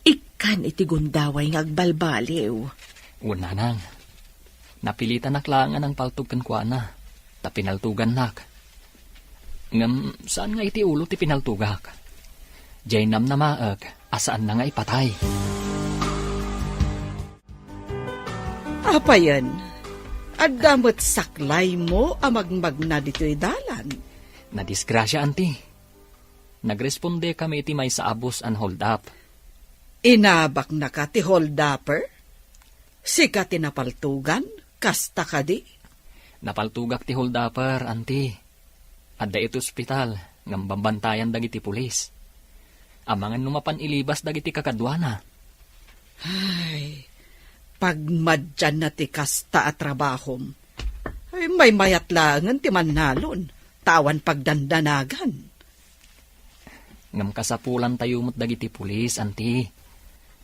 ikkan iti gundaway nga agbalbaliw. Wen, nanang, napilitanak laeng a nangpaltog kenkuana, ta pinaltugannak. Ngem saan nga iti ulo ti pinaltugak. Diay namnamaek a saanna nga ipatay. Apayen, adda met saklaymo a magmagna ditoy dalan? Nadisgrasia, anti. Nagrespondekami iti maysa a bus a hold up. Inabaknaka ti hold upper? Sika ti napaltugan, kasta kadi? Napaltugak ti hold upper, anti. Adda iti ospital, ngem bambantayan dagiti pulis. Amangan no mapan ilibas dagiti kakaduana. Ay, pagmadianna ti kasta a trabahom. Ay, maymayat laengen ti mannalon, ta awan pagdandanagan. Ngem kasapulantayo met dagiti pulis, anti.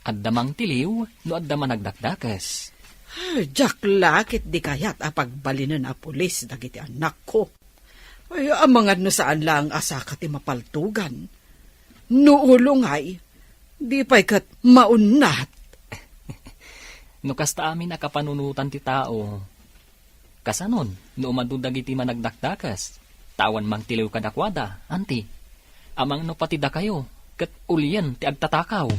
Adda mangtiliw no adda managdakdakes. Ay, diak la ket di kayat a pagbalinen a pulis dagiti anakko. Ay, amangan no saan laeng a saka ti mapaltugan. No ulongay, di pay ket maunnat. No kasta amin a kapanunotan ti tao, kasanon no umadu dagiti managdakdakes? Ta awan mangtiliw kadakuada, anti. Amangan no pati dakayo ket ulien ti agtatakaw.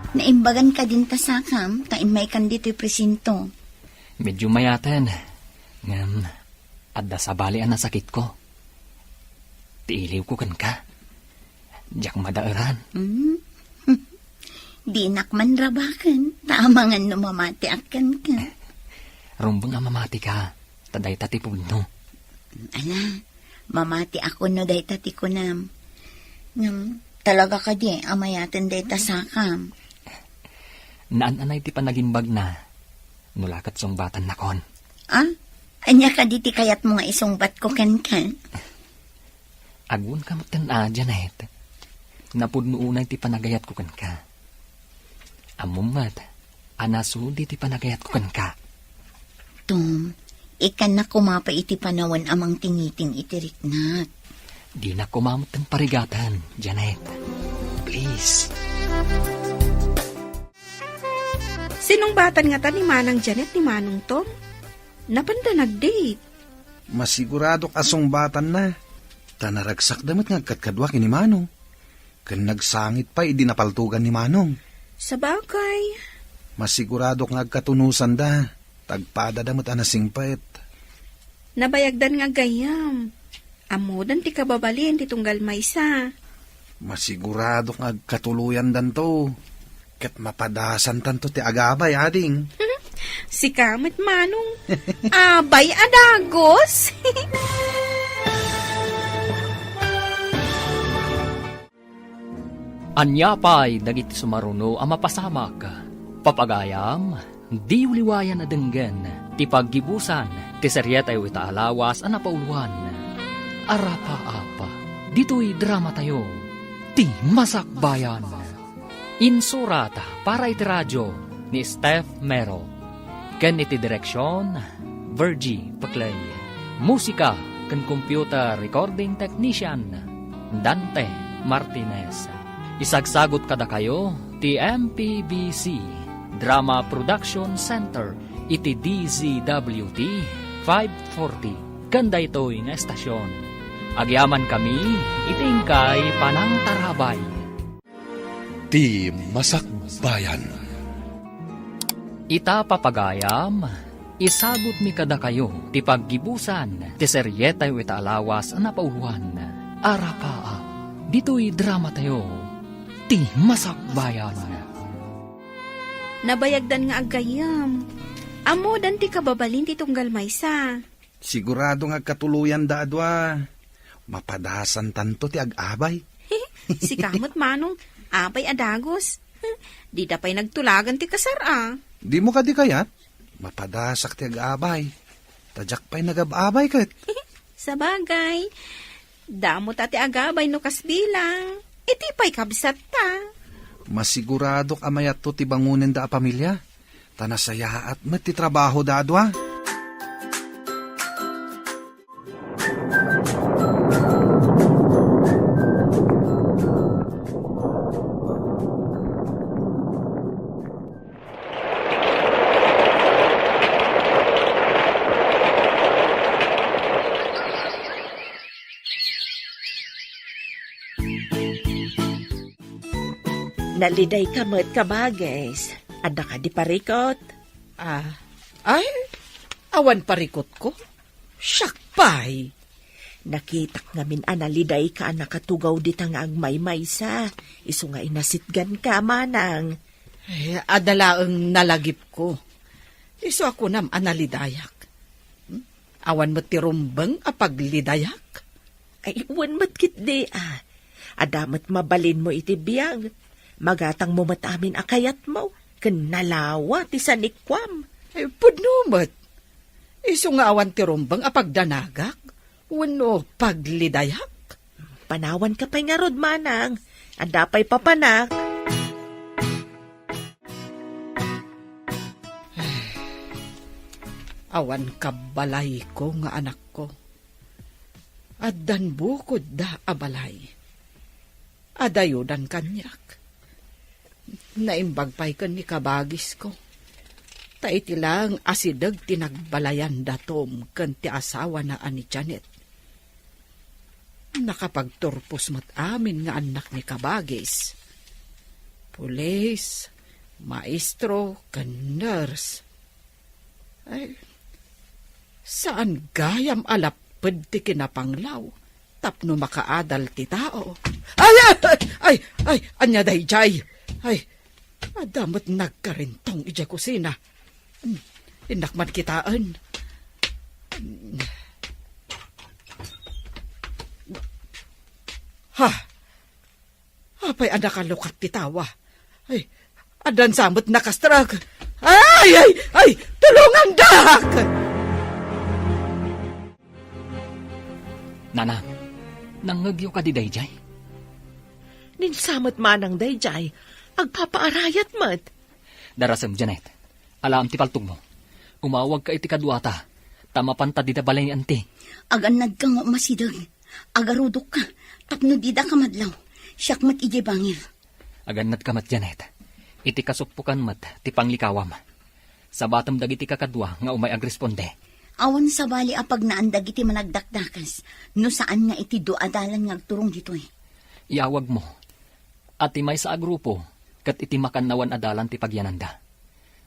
Naimbagan kadin ta sakam, ta immaykan ditoy presinto. Medyo mayaten, ngem adda sabali a nasakitko. Ti iliwko kenka. Diak madaeran. Hmm? Dinak man rabaken, ta amangan no mamatiak kenka. Rumbeng a mamatika, ta dayta ti pudno. Ala, mamatiak no dayta ti kunam. Ngem, talaga kadi a mayaten dayta sakam? Naan-anay ti panagimbagna, no la ket sungbatan nakon. Ah? Ania kadi ti kayatmo nga isungbatko kenka? Agunka metten a, Janet. Napudno unay ti panagayatko kenka. Ammom met a nasudi ti panagayatko kenka. Tom, ikkannak koma pay iti panawen a mangtingiting iti riknak. Dinak koma metten parigaten, Janet. Please. Sinungbatan ngata ni Manang Janet ni Manong Tom? Napanda nag-date? Masiguradok a sungbatanna. Ta naragsakda met nga agkadkadua ken ni Manong. Ken nagsangit pay idi napaltogan ni Manong. Sabagay. Masiguradok nga agkatunusanda. Ta agpadada met a nasingpet. Nabayagdan nga aggayyem. Ammodan ti kababalin ti tunggal maysa. Masiguradok nga agkatuloyandanto. Ket mapadasantanto ti agabay, ading. Sika met, Manong. Abay a dagus. Ania pay dagiti sumaruno a mapasamak? Papagayam, diyo liwayan a denggen ti paggibusan ti serietayo ita a lawas a napauluan, Arapaap, ditoy dramatayo, Ti Masakbayan. Insurat para iti radio ni Steph Mero. Ken iti direksion, Virgie Paclay. Musika ken computer recording technician, Dante Martinez. Isagsagut kadakayo ti M P B C Drama Production Center iti D Z W T five forty ken daytoy nga estasion. Agyamankami iti inkay panangtarabay. Ti Masakbayan. Ita, papagayam, isagutmi kadakayo ti paggibusan ti serietayo ita a lawas a napauluan, Arapaap, ditoy dramatayo, Ti Masakbayan. Nabayagdan nga aggayyem. Ammodan ti kababalin ti tunggal maysa. Sigurado nga agkatuloyanda a dua. Mapadasantanto ti ag-abay. Sika met, Manong, abay a dagus. Dida pay nagtulagan ti kasar a. Dimo kadi kayat? Mapadasak ti ag-abay. Ta diak pay nagab-abay ket. Sabagay, damo ta ti agabay no kasbilang. Iti pay kabsatta. Masiguradok a mayatto ti bangonenda a pamilia. Ta nasayaat met ti trabahoda a dua. Nalidayka met, kabages. Adda kadi parikot? Ah, ay, awan parikotko. Siak pay. Nakitak ngamin a nalidayka a nakatugaw dita nga agmaymaysa. Isu nga inasitganka, manang. Eh, adda laeng nalagipko. Isu a kunam a nalidayak. Hmm? Awan met ti rumbeng a paglidayak. Ay, wen met ketdi, a. Adda met mabalinmo iti biag. Magatangmo met amin a kayatmo, ken nalawa ti sanikuam. Ay, pudno met. Isu nga awan ti rumbeng a pagdanagak, wenno paglidayak. Panawanka pay ngarud, manang. Adda pay papanak. Awan kabbalayko nga anakko. Addan bukodda a balay. Adayodan kaniak. Naimbag pay ken ni kabagisko. Ta iti laeng asideg ti nagbalayan da Tom ken ti asawana a ni Janet. Nakapagturpos met amin nga annak ni kabagis. Pulis, maestro, ken nurse. Ay, saan gayam a lapped ti kinapanglaw tapno makaadal ti tao. Ay, ay, ay, ay, ay, ania daydiay? Ay, adda met nagkarintong idiay kusina. Hmm, innak man kitaen. Ha? Apay a nakalukat ti tawa? Ay, addan sa met nakastrek. Ay, ay, ay, tulongandak! Nanang, nangngegyo kadi daydiay? Ninsa met manang daydiay, agpapaarayat met. Darasem, Janet. Alaem ti paltogmo. Umawagka iti kaduata, ta mapanta dida balay ni Anti. Agannadka nga umasideg. Agarudokka, tapno didaka madlaw. Siak met idiay bangir. Agannadka met, Janet. Iti kasukpokan met ti panglikawam. Sabatem dagiti kakadua nga umay agresponde. Awan sabali a pagnaan dagiti managdakdakes, no saan nga iti dua a dalan nga agturong ditoy. Iyawagmo a ti maysa a grupo ket iti makannawan a dalan ti pagyananda.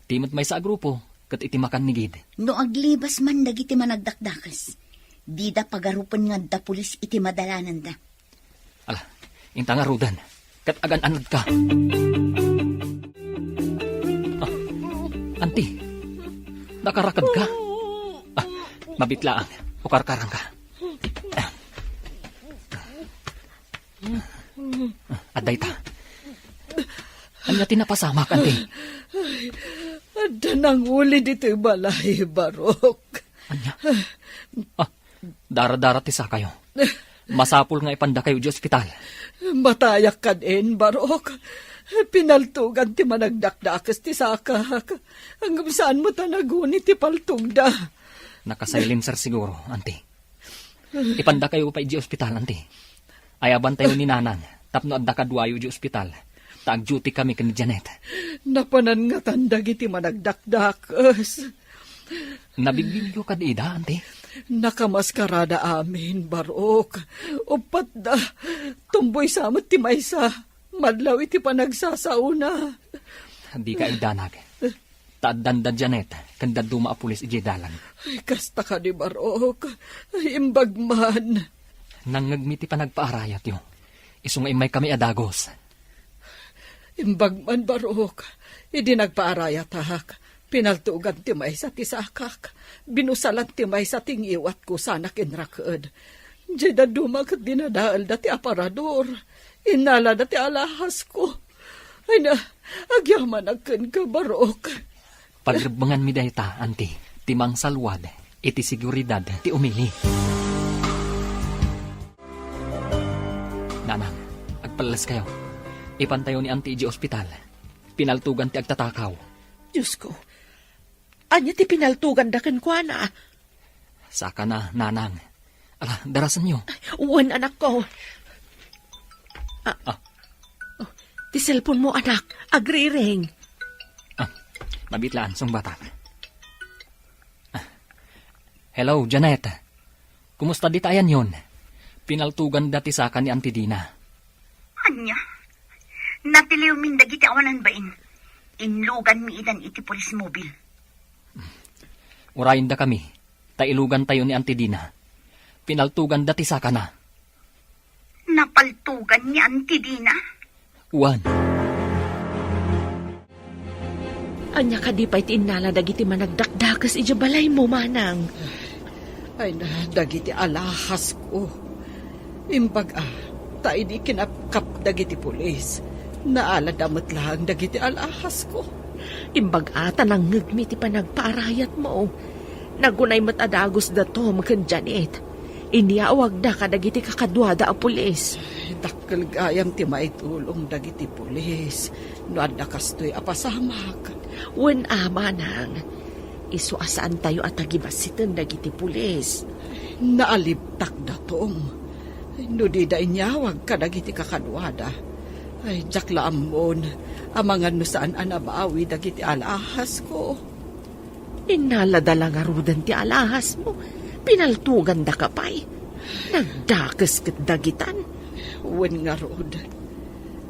Ti met maysa a grupo ket iti makannigid. No aglibas man dagiti managdakdakes, dida pagarupen nga adda pulis iti madalananda. Ala, inta ngaruden, ket agan-anadka. Ah, Anti, nakarakedka? Ah, mabitlaang, ukarkarangka. Adda ita. Ania ti napasamak, Anti? Ay, adda nanguli ditoy balay, Barok. Ania? Ah, dara-dara ti sakayo. Masapul nga ipandakayo iti ospital. Matayak kad-in, Barok. Pinaltugan ti managdakdakes ti sakak. Ngem saan met a naguni ti paltogda. Nakasilenser siguro, Anti. Ipandakayo pay idiay ospital, Anti. Ayabantayo ni Nanang tapno adda kaduayo idiay ospital, ta agduty kami ken ni Janet. Napanan ngatan dagiti managdakdakes. Nabigbigyo kadi ida, Anti? Nakamaskarada amin, Barok. Uppatda, tumboy sa met ti maysa. Madlaw iti panagsasaona. Dika agdanag. Ta addanda Janet ken dadduma a pulis idiay dalan. Ay, kasta kadi, Barok. Ay, imbag man. Nangngegmi ti panagpaarayatyo. Isu nga immaykami a dagus. Imbag man, Barok. Idi nagpaarayatak, pinaltugan ti maysa ti sakak. Binusalan ti maysa ti ngiwatko sanak inraked. Diay dadduma ket dinadaelda ti aparador. Innalada ti alahasko. Ay na, agyamanak kenka, Barok. Pagrebbenganmi dayta, Anti, ti mangsalwad iti seguridad ti umili. Nanang, agpalleskayo. Ipantayo ni Anti idiay ospital. Pinaltugan ti agtatakaw. Diosko, ania ti pinaltuganda kenkuana? Sakana, Nanang. Ala, darasenyo. Wen, anakko. Ah, Ah. Oh, ti cellphone-mo, anak. Agriring. Ah, mabitlaan, sungbatak. Ah. Hello, Janet. Kumusta dita ayanyon? Pinaltuganda ti saka ni Auntie Dina. Ania? Natiliwmin dagiti awanan bain. Inluganmi idan iti police mobile. Urayendakami, ta ilugantayo ni Auntie Dina. Pinaltuganda ti sakana. Napaltugan ni Auntie Dina? Wen. Ania kadi pay ti innala dagiti managdakdakes idiay balaymo, manang? Ay na, dagiti alahasko. Imbag-a, ta idi kinapkap dagiti pulis, naalada met laeng dagiti alahas ko. Imbag-a ta nangngegmi ti panagpaarayatmo. Nagunay met a dagus da Tom ken Janet. Inyawagda kadagiti kakaduada a pulis. Dakkel gayam ti maitulong dagiti pulis no adda kastoy a pasamak. Wen a, manang. Isu a saantayo a tagibassiten dagiti pulis. Naalibtak da Tom. No dida inyawag kadagiti kakaduada. Ay, diak la ammon, amangan no saan a nabawi dagiti alahas ko. Innalada la ngaruden ti alahasmo. Pinaltogandaka pay. Nagdakes ket dagitan. Wen ngarud.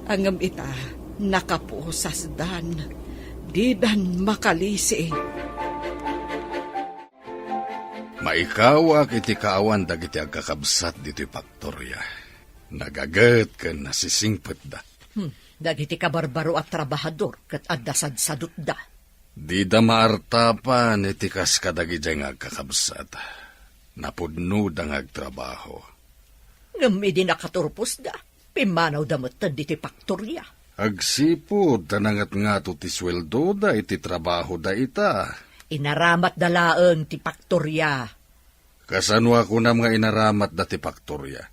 Ngem ita, nakapusasdan. Didan makalisi. Maikawak iti kaawan dagiti agkakabsat ditoy faktoria. Nagaget ken nasisingpetda. Hmm, dagiti kabarbaro a trabahador ket adda sadsadutda. Dida maartapan iti kas kadagidiay nga agkakabsat. Napudnoda nga agtrabaho. Ngem idi nakaturposda, pimmanawda metten ditoy faktoria. Agsipud ta nangatngato ti sueldoda iti trabahoda ita. Inaramatda laeng ti faktoria. Kasano a kunam nga inaramatda ti faktoria?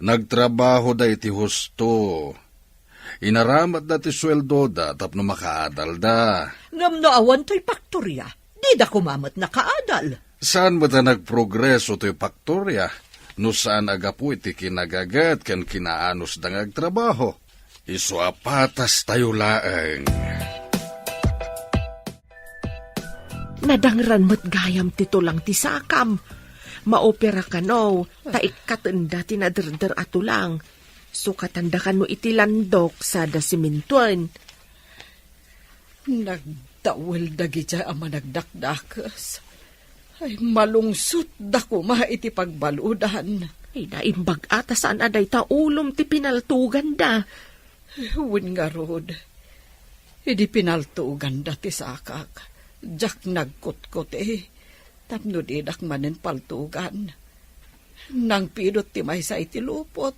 Nagtrabahoda iti husto. Inaramatda ti sueldoda tapno makaadalda. Ngem no awan toy faktoria, dida koma met nakaadal. Saan met a nagprogreso toy faktoria no saan a gapu iti kinagaget ken kinaanusda nga agtrabaho? Isu a patastayo laeng. Nadangran met gayam ti tulang ti sakam. Maopera kano, ta ikkatenda ti naderder a tulang. Sukatanda kano iti landok sada simentuen. Nagdawel dagidiay a managdakdakes. Ay, malungsotda koma iti pagbaludan. Ay, naimbag-a ta saan a dayta ulom ti pinaltoganda. Wen ngarud, idi pinaltoganda ti sakak, diak nagkutkuti, tapno didak manen paltogan. Nangpidot ti maysa iti lupot,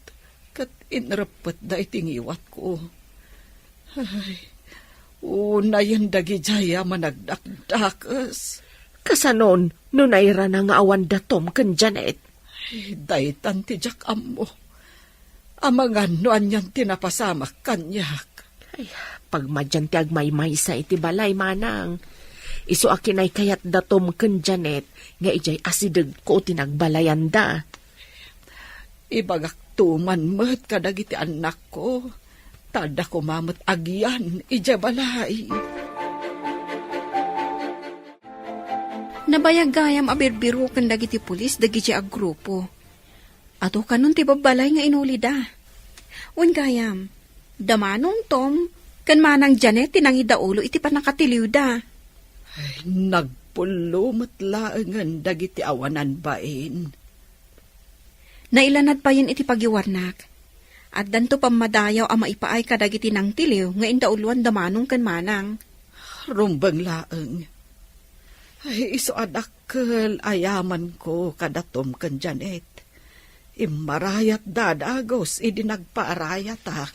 ket inreppetda iti ngiwatko. Ay, unayen dagidiay a managdakdakes. Kasanon no nairana nga awan da Tom ken Janet? Ay, daytan ti diak ammo. Amangan no anian ti napasamak kaniak. Ay, pagmadian ti agmaymaysa iti balay, manang. Isu a kinaykayat da Tom ken Janet nga idiay asidegko ti nagbalayanda. Ibagakto man met kadagiti annakko, ta adda koma met agian idiay balay. Nabayag gayam a birbiroken dagiti pulis dagiti a grupo. Adu kanon ti babbalay nga inulida. Wen gayam, da Manong Tom ken Manang Janet ti nangidaulo iti pannakatiliwda. Ay, nagpullo met laengen dagiti awanan bain. Nailanad payen iti pagiwarnak. Addanto pammadayaw a maipaay kadagiti nangtiliw nga indauloan da Manong ken Manang. Rumbeng laeng. Ay, isu a dakkel a yamanko kada Tom ken Janet. Immarayatda a dagus idi nagpaarayatak.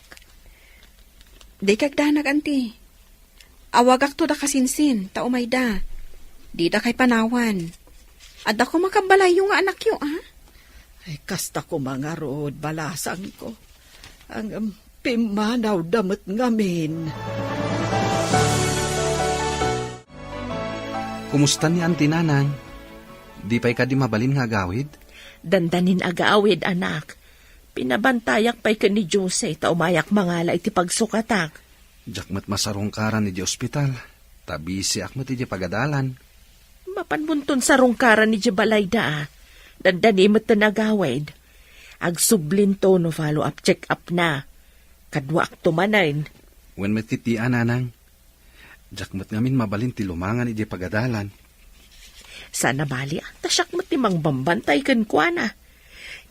Dika agdanag, anti. Awagakto da kasinsin, ta umayda. Dida kay panawan. Adda koma kabbalayyo nga anakyo, a? Ay, kasta koma ngarud, balasangko. Ngem, pimmanawda met ngamin. Kumusta ni Auntie, Nanang? Di pay kadi mabalin nga agawid? Dandanin agawid, anak. Pinabantayak pay ken ni Jose ta umayak mangala iti pagsukatak. Diak met masarungkaran idiay ospital, ta bisiak met idiay pagadalan. Mapanmonton sarungkaran idiay balayda, a. Dandani metten agawid. Agsublinto no follow-up check-up na. Kaduaakto manen. Wen met ketdi, a, Nanang. Diak met ngamin mabalin ti lumangan idiay pagadalan. Saan a bali, a, ta siak met ti mangbambantay kenkuana.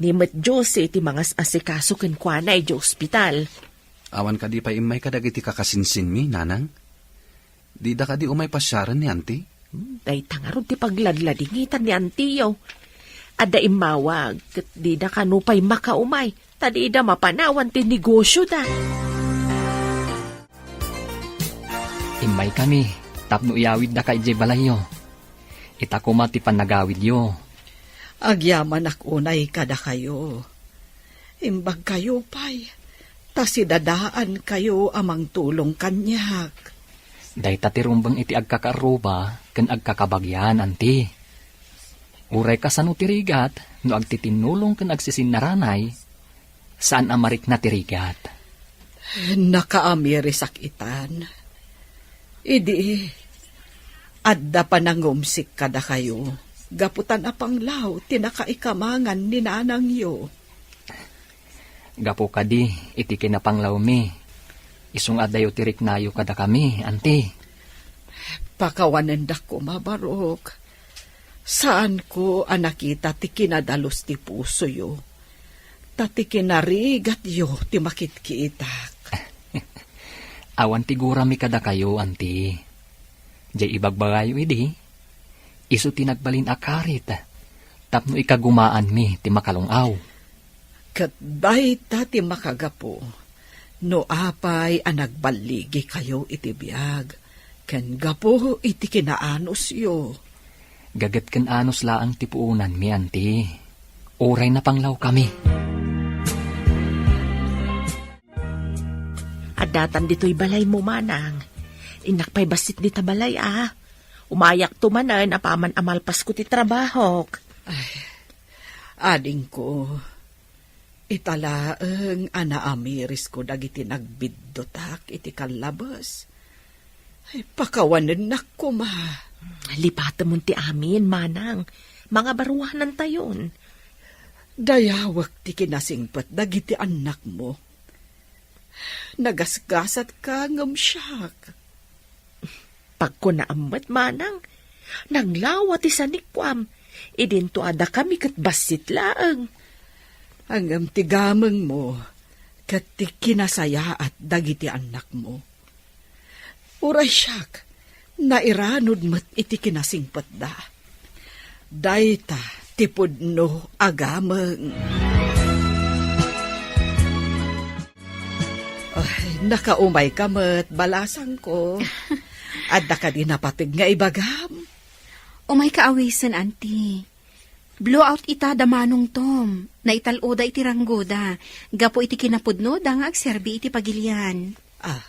Ni met Jose ti mangas-asikaso kenkuana idiay ospital. Awan kadi pay immay kadagiti kakasinsinmi, Nanang? Dida kadi umay pasiaren ni Auntie? Hmm, dayta ngarud ti pagladladingitan ni Auntie-yo. Adda immawag, ket dida kano pay makaumay, ta dida mapanawan ti negosyoda. Immaykami tapno iyawiddaka idiay balayyo. Ita koma ti pannagawidyo. Agyamanak unay kadakayo. Imbagkayo pay, ta sidadaankayo a mangtulong kaniak. Dayta ti rumbeng iti agkakaarruba ken agkakabagian, anti. Uray kasano ti rigat, no agtitinnulong ken agsisinnaranay, saan a marikna ti rigat. Nakaamirisak itan. Idi, adda panangumsik kadakayo, gapu ta napanglaw ti nakaikamangan ni nanangyo. Gapu kadi iti kinapanglawmi, isu nga addayo ti riknayo kadakami, anti. Pakawanendak koma, Barok. Saanko a nakita ti kinadalus ti pusoyo, ta ti kinarigatyo ti makitkitak. Awan ti gurami kadakayo, anti. Diay ibagbagayo idi, isu ti nagbalin a karit tapno ikagumaanmi ti makalung-aw. Ket dayta ti makagapu no apay a nagballigikayo iti biag ken gapu iti kinaanusyo. Gaget ken anus laeng ti puonanmi, anti. Uray napanglawkami. Addatan ditoy balaymo, manang. Innak pay bassit dita balay, a. Umayakto manen apaman a malpasko ti trabahok. Ay, adingko, ita laeng a naamirisko dagiti nagbiddutak iti kallabes. Ay, pakawanennak koma. Lipatemon ti amin, manang. Mangabaruanantayon. Dayawek ti kinasingpet dagiti annakmo. Nagasgasatka ngem siak. Pagkunaam met, manang, nanglawa ti sanikkuam, idinto a dakami ket bassit laeng. Ngem ti gamengmo ket ti kinasayaat dagiti annakmo. Uray siak, nairanod met iti kinasingpetda. Dayta ti pudno a gameng. Ay, nakaumayka met, balasangko. Adda kadi napateg nga ibagam? Umayka awisen, anti. Blowout ita da Manong Tom. Naital-oda iti ranggoda. Gapu iti kinapudnoda nga agserbi iti pagilian. Ah,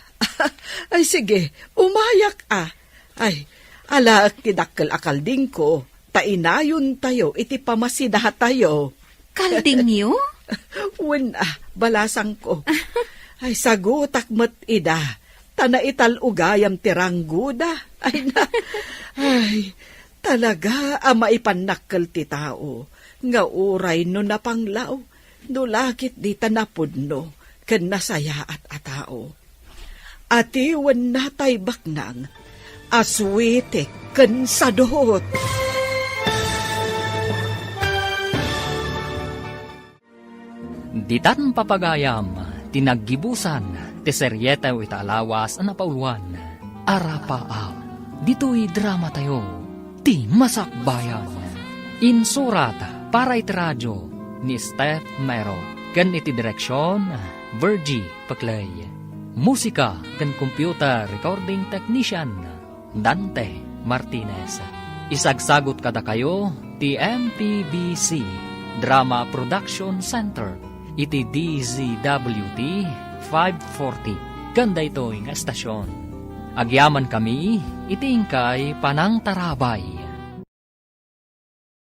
ay sige, umayak a. Ay, alaek ti dakkel a kaldingko, ta inayontayo iti pamasidatayo. Kaldingyo? Wen a, balasangko. Ay, sagutak met ida, ta naital-o gayam ti ranggoda. Ay na, ay, talaga a maipannakkel ti tao, nga uray no napanglaw, no la ket dita napudno ken nasayaat a tao. Atiwenna tay baknang a suitik ken sadot. Ditan papagayam ti naggibusan ti serietew ita a lawas a napauluan, Arapaap. Ditoy dramatayo, ti Masakbayan. Insurat para iti radio ni Steph Mero ken iti direksion, Virgie Peclay. Musika ken computer recording technician, Dante Martinez. Isagsagut kadakayo ti M P B C Drama Production Center iti D Z W T five forty ken daytoy nga estasion. Agyamankami iti inkay panangtarabay.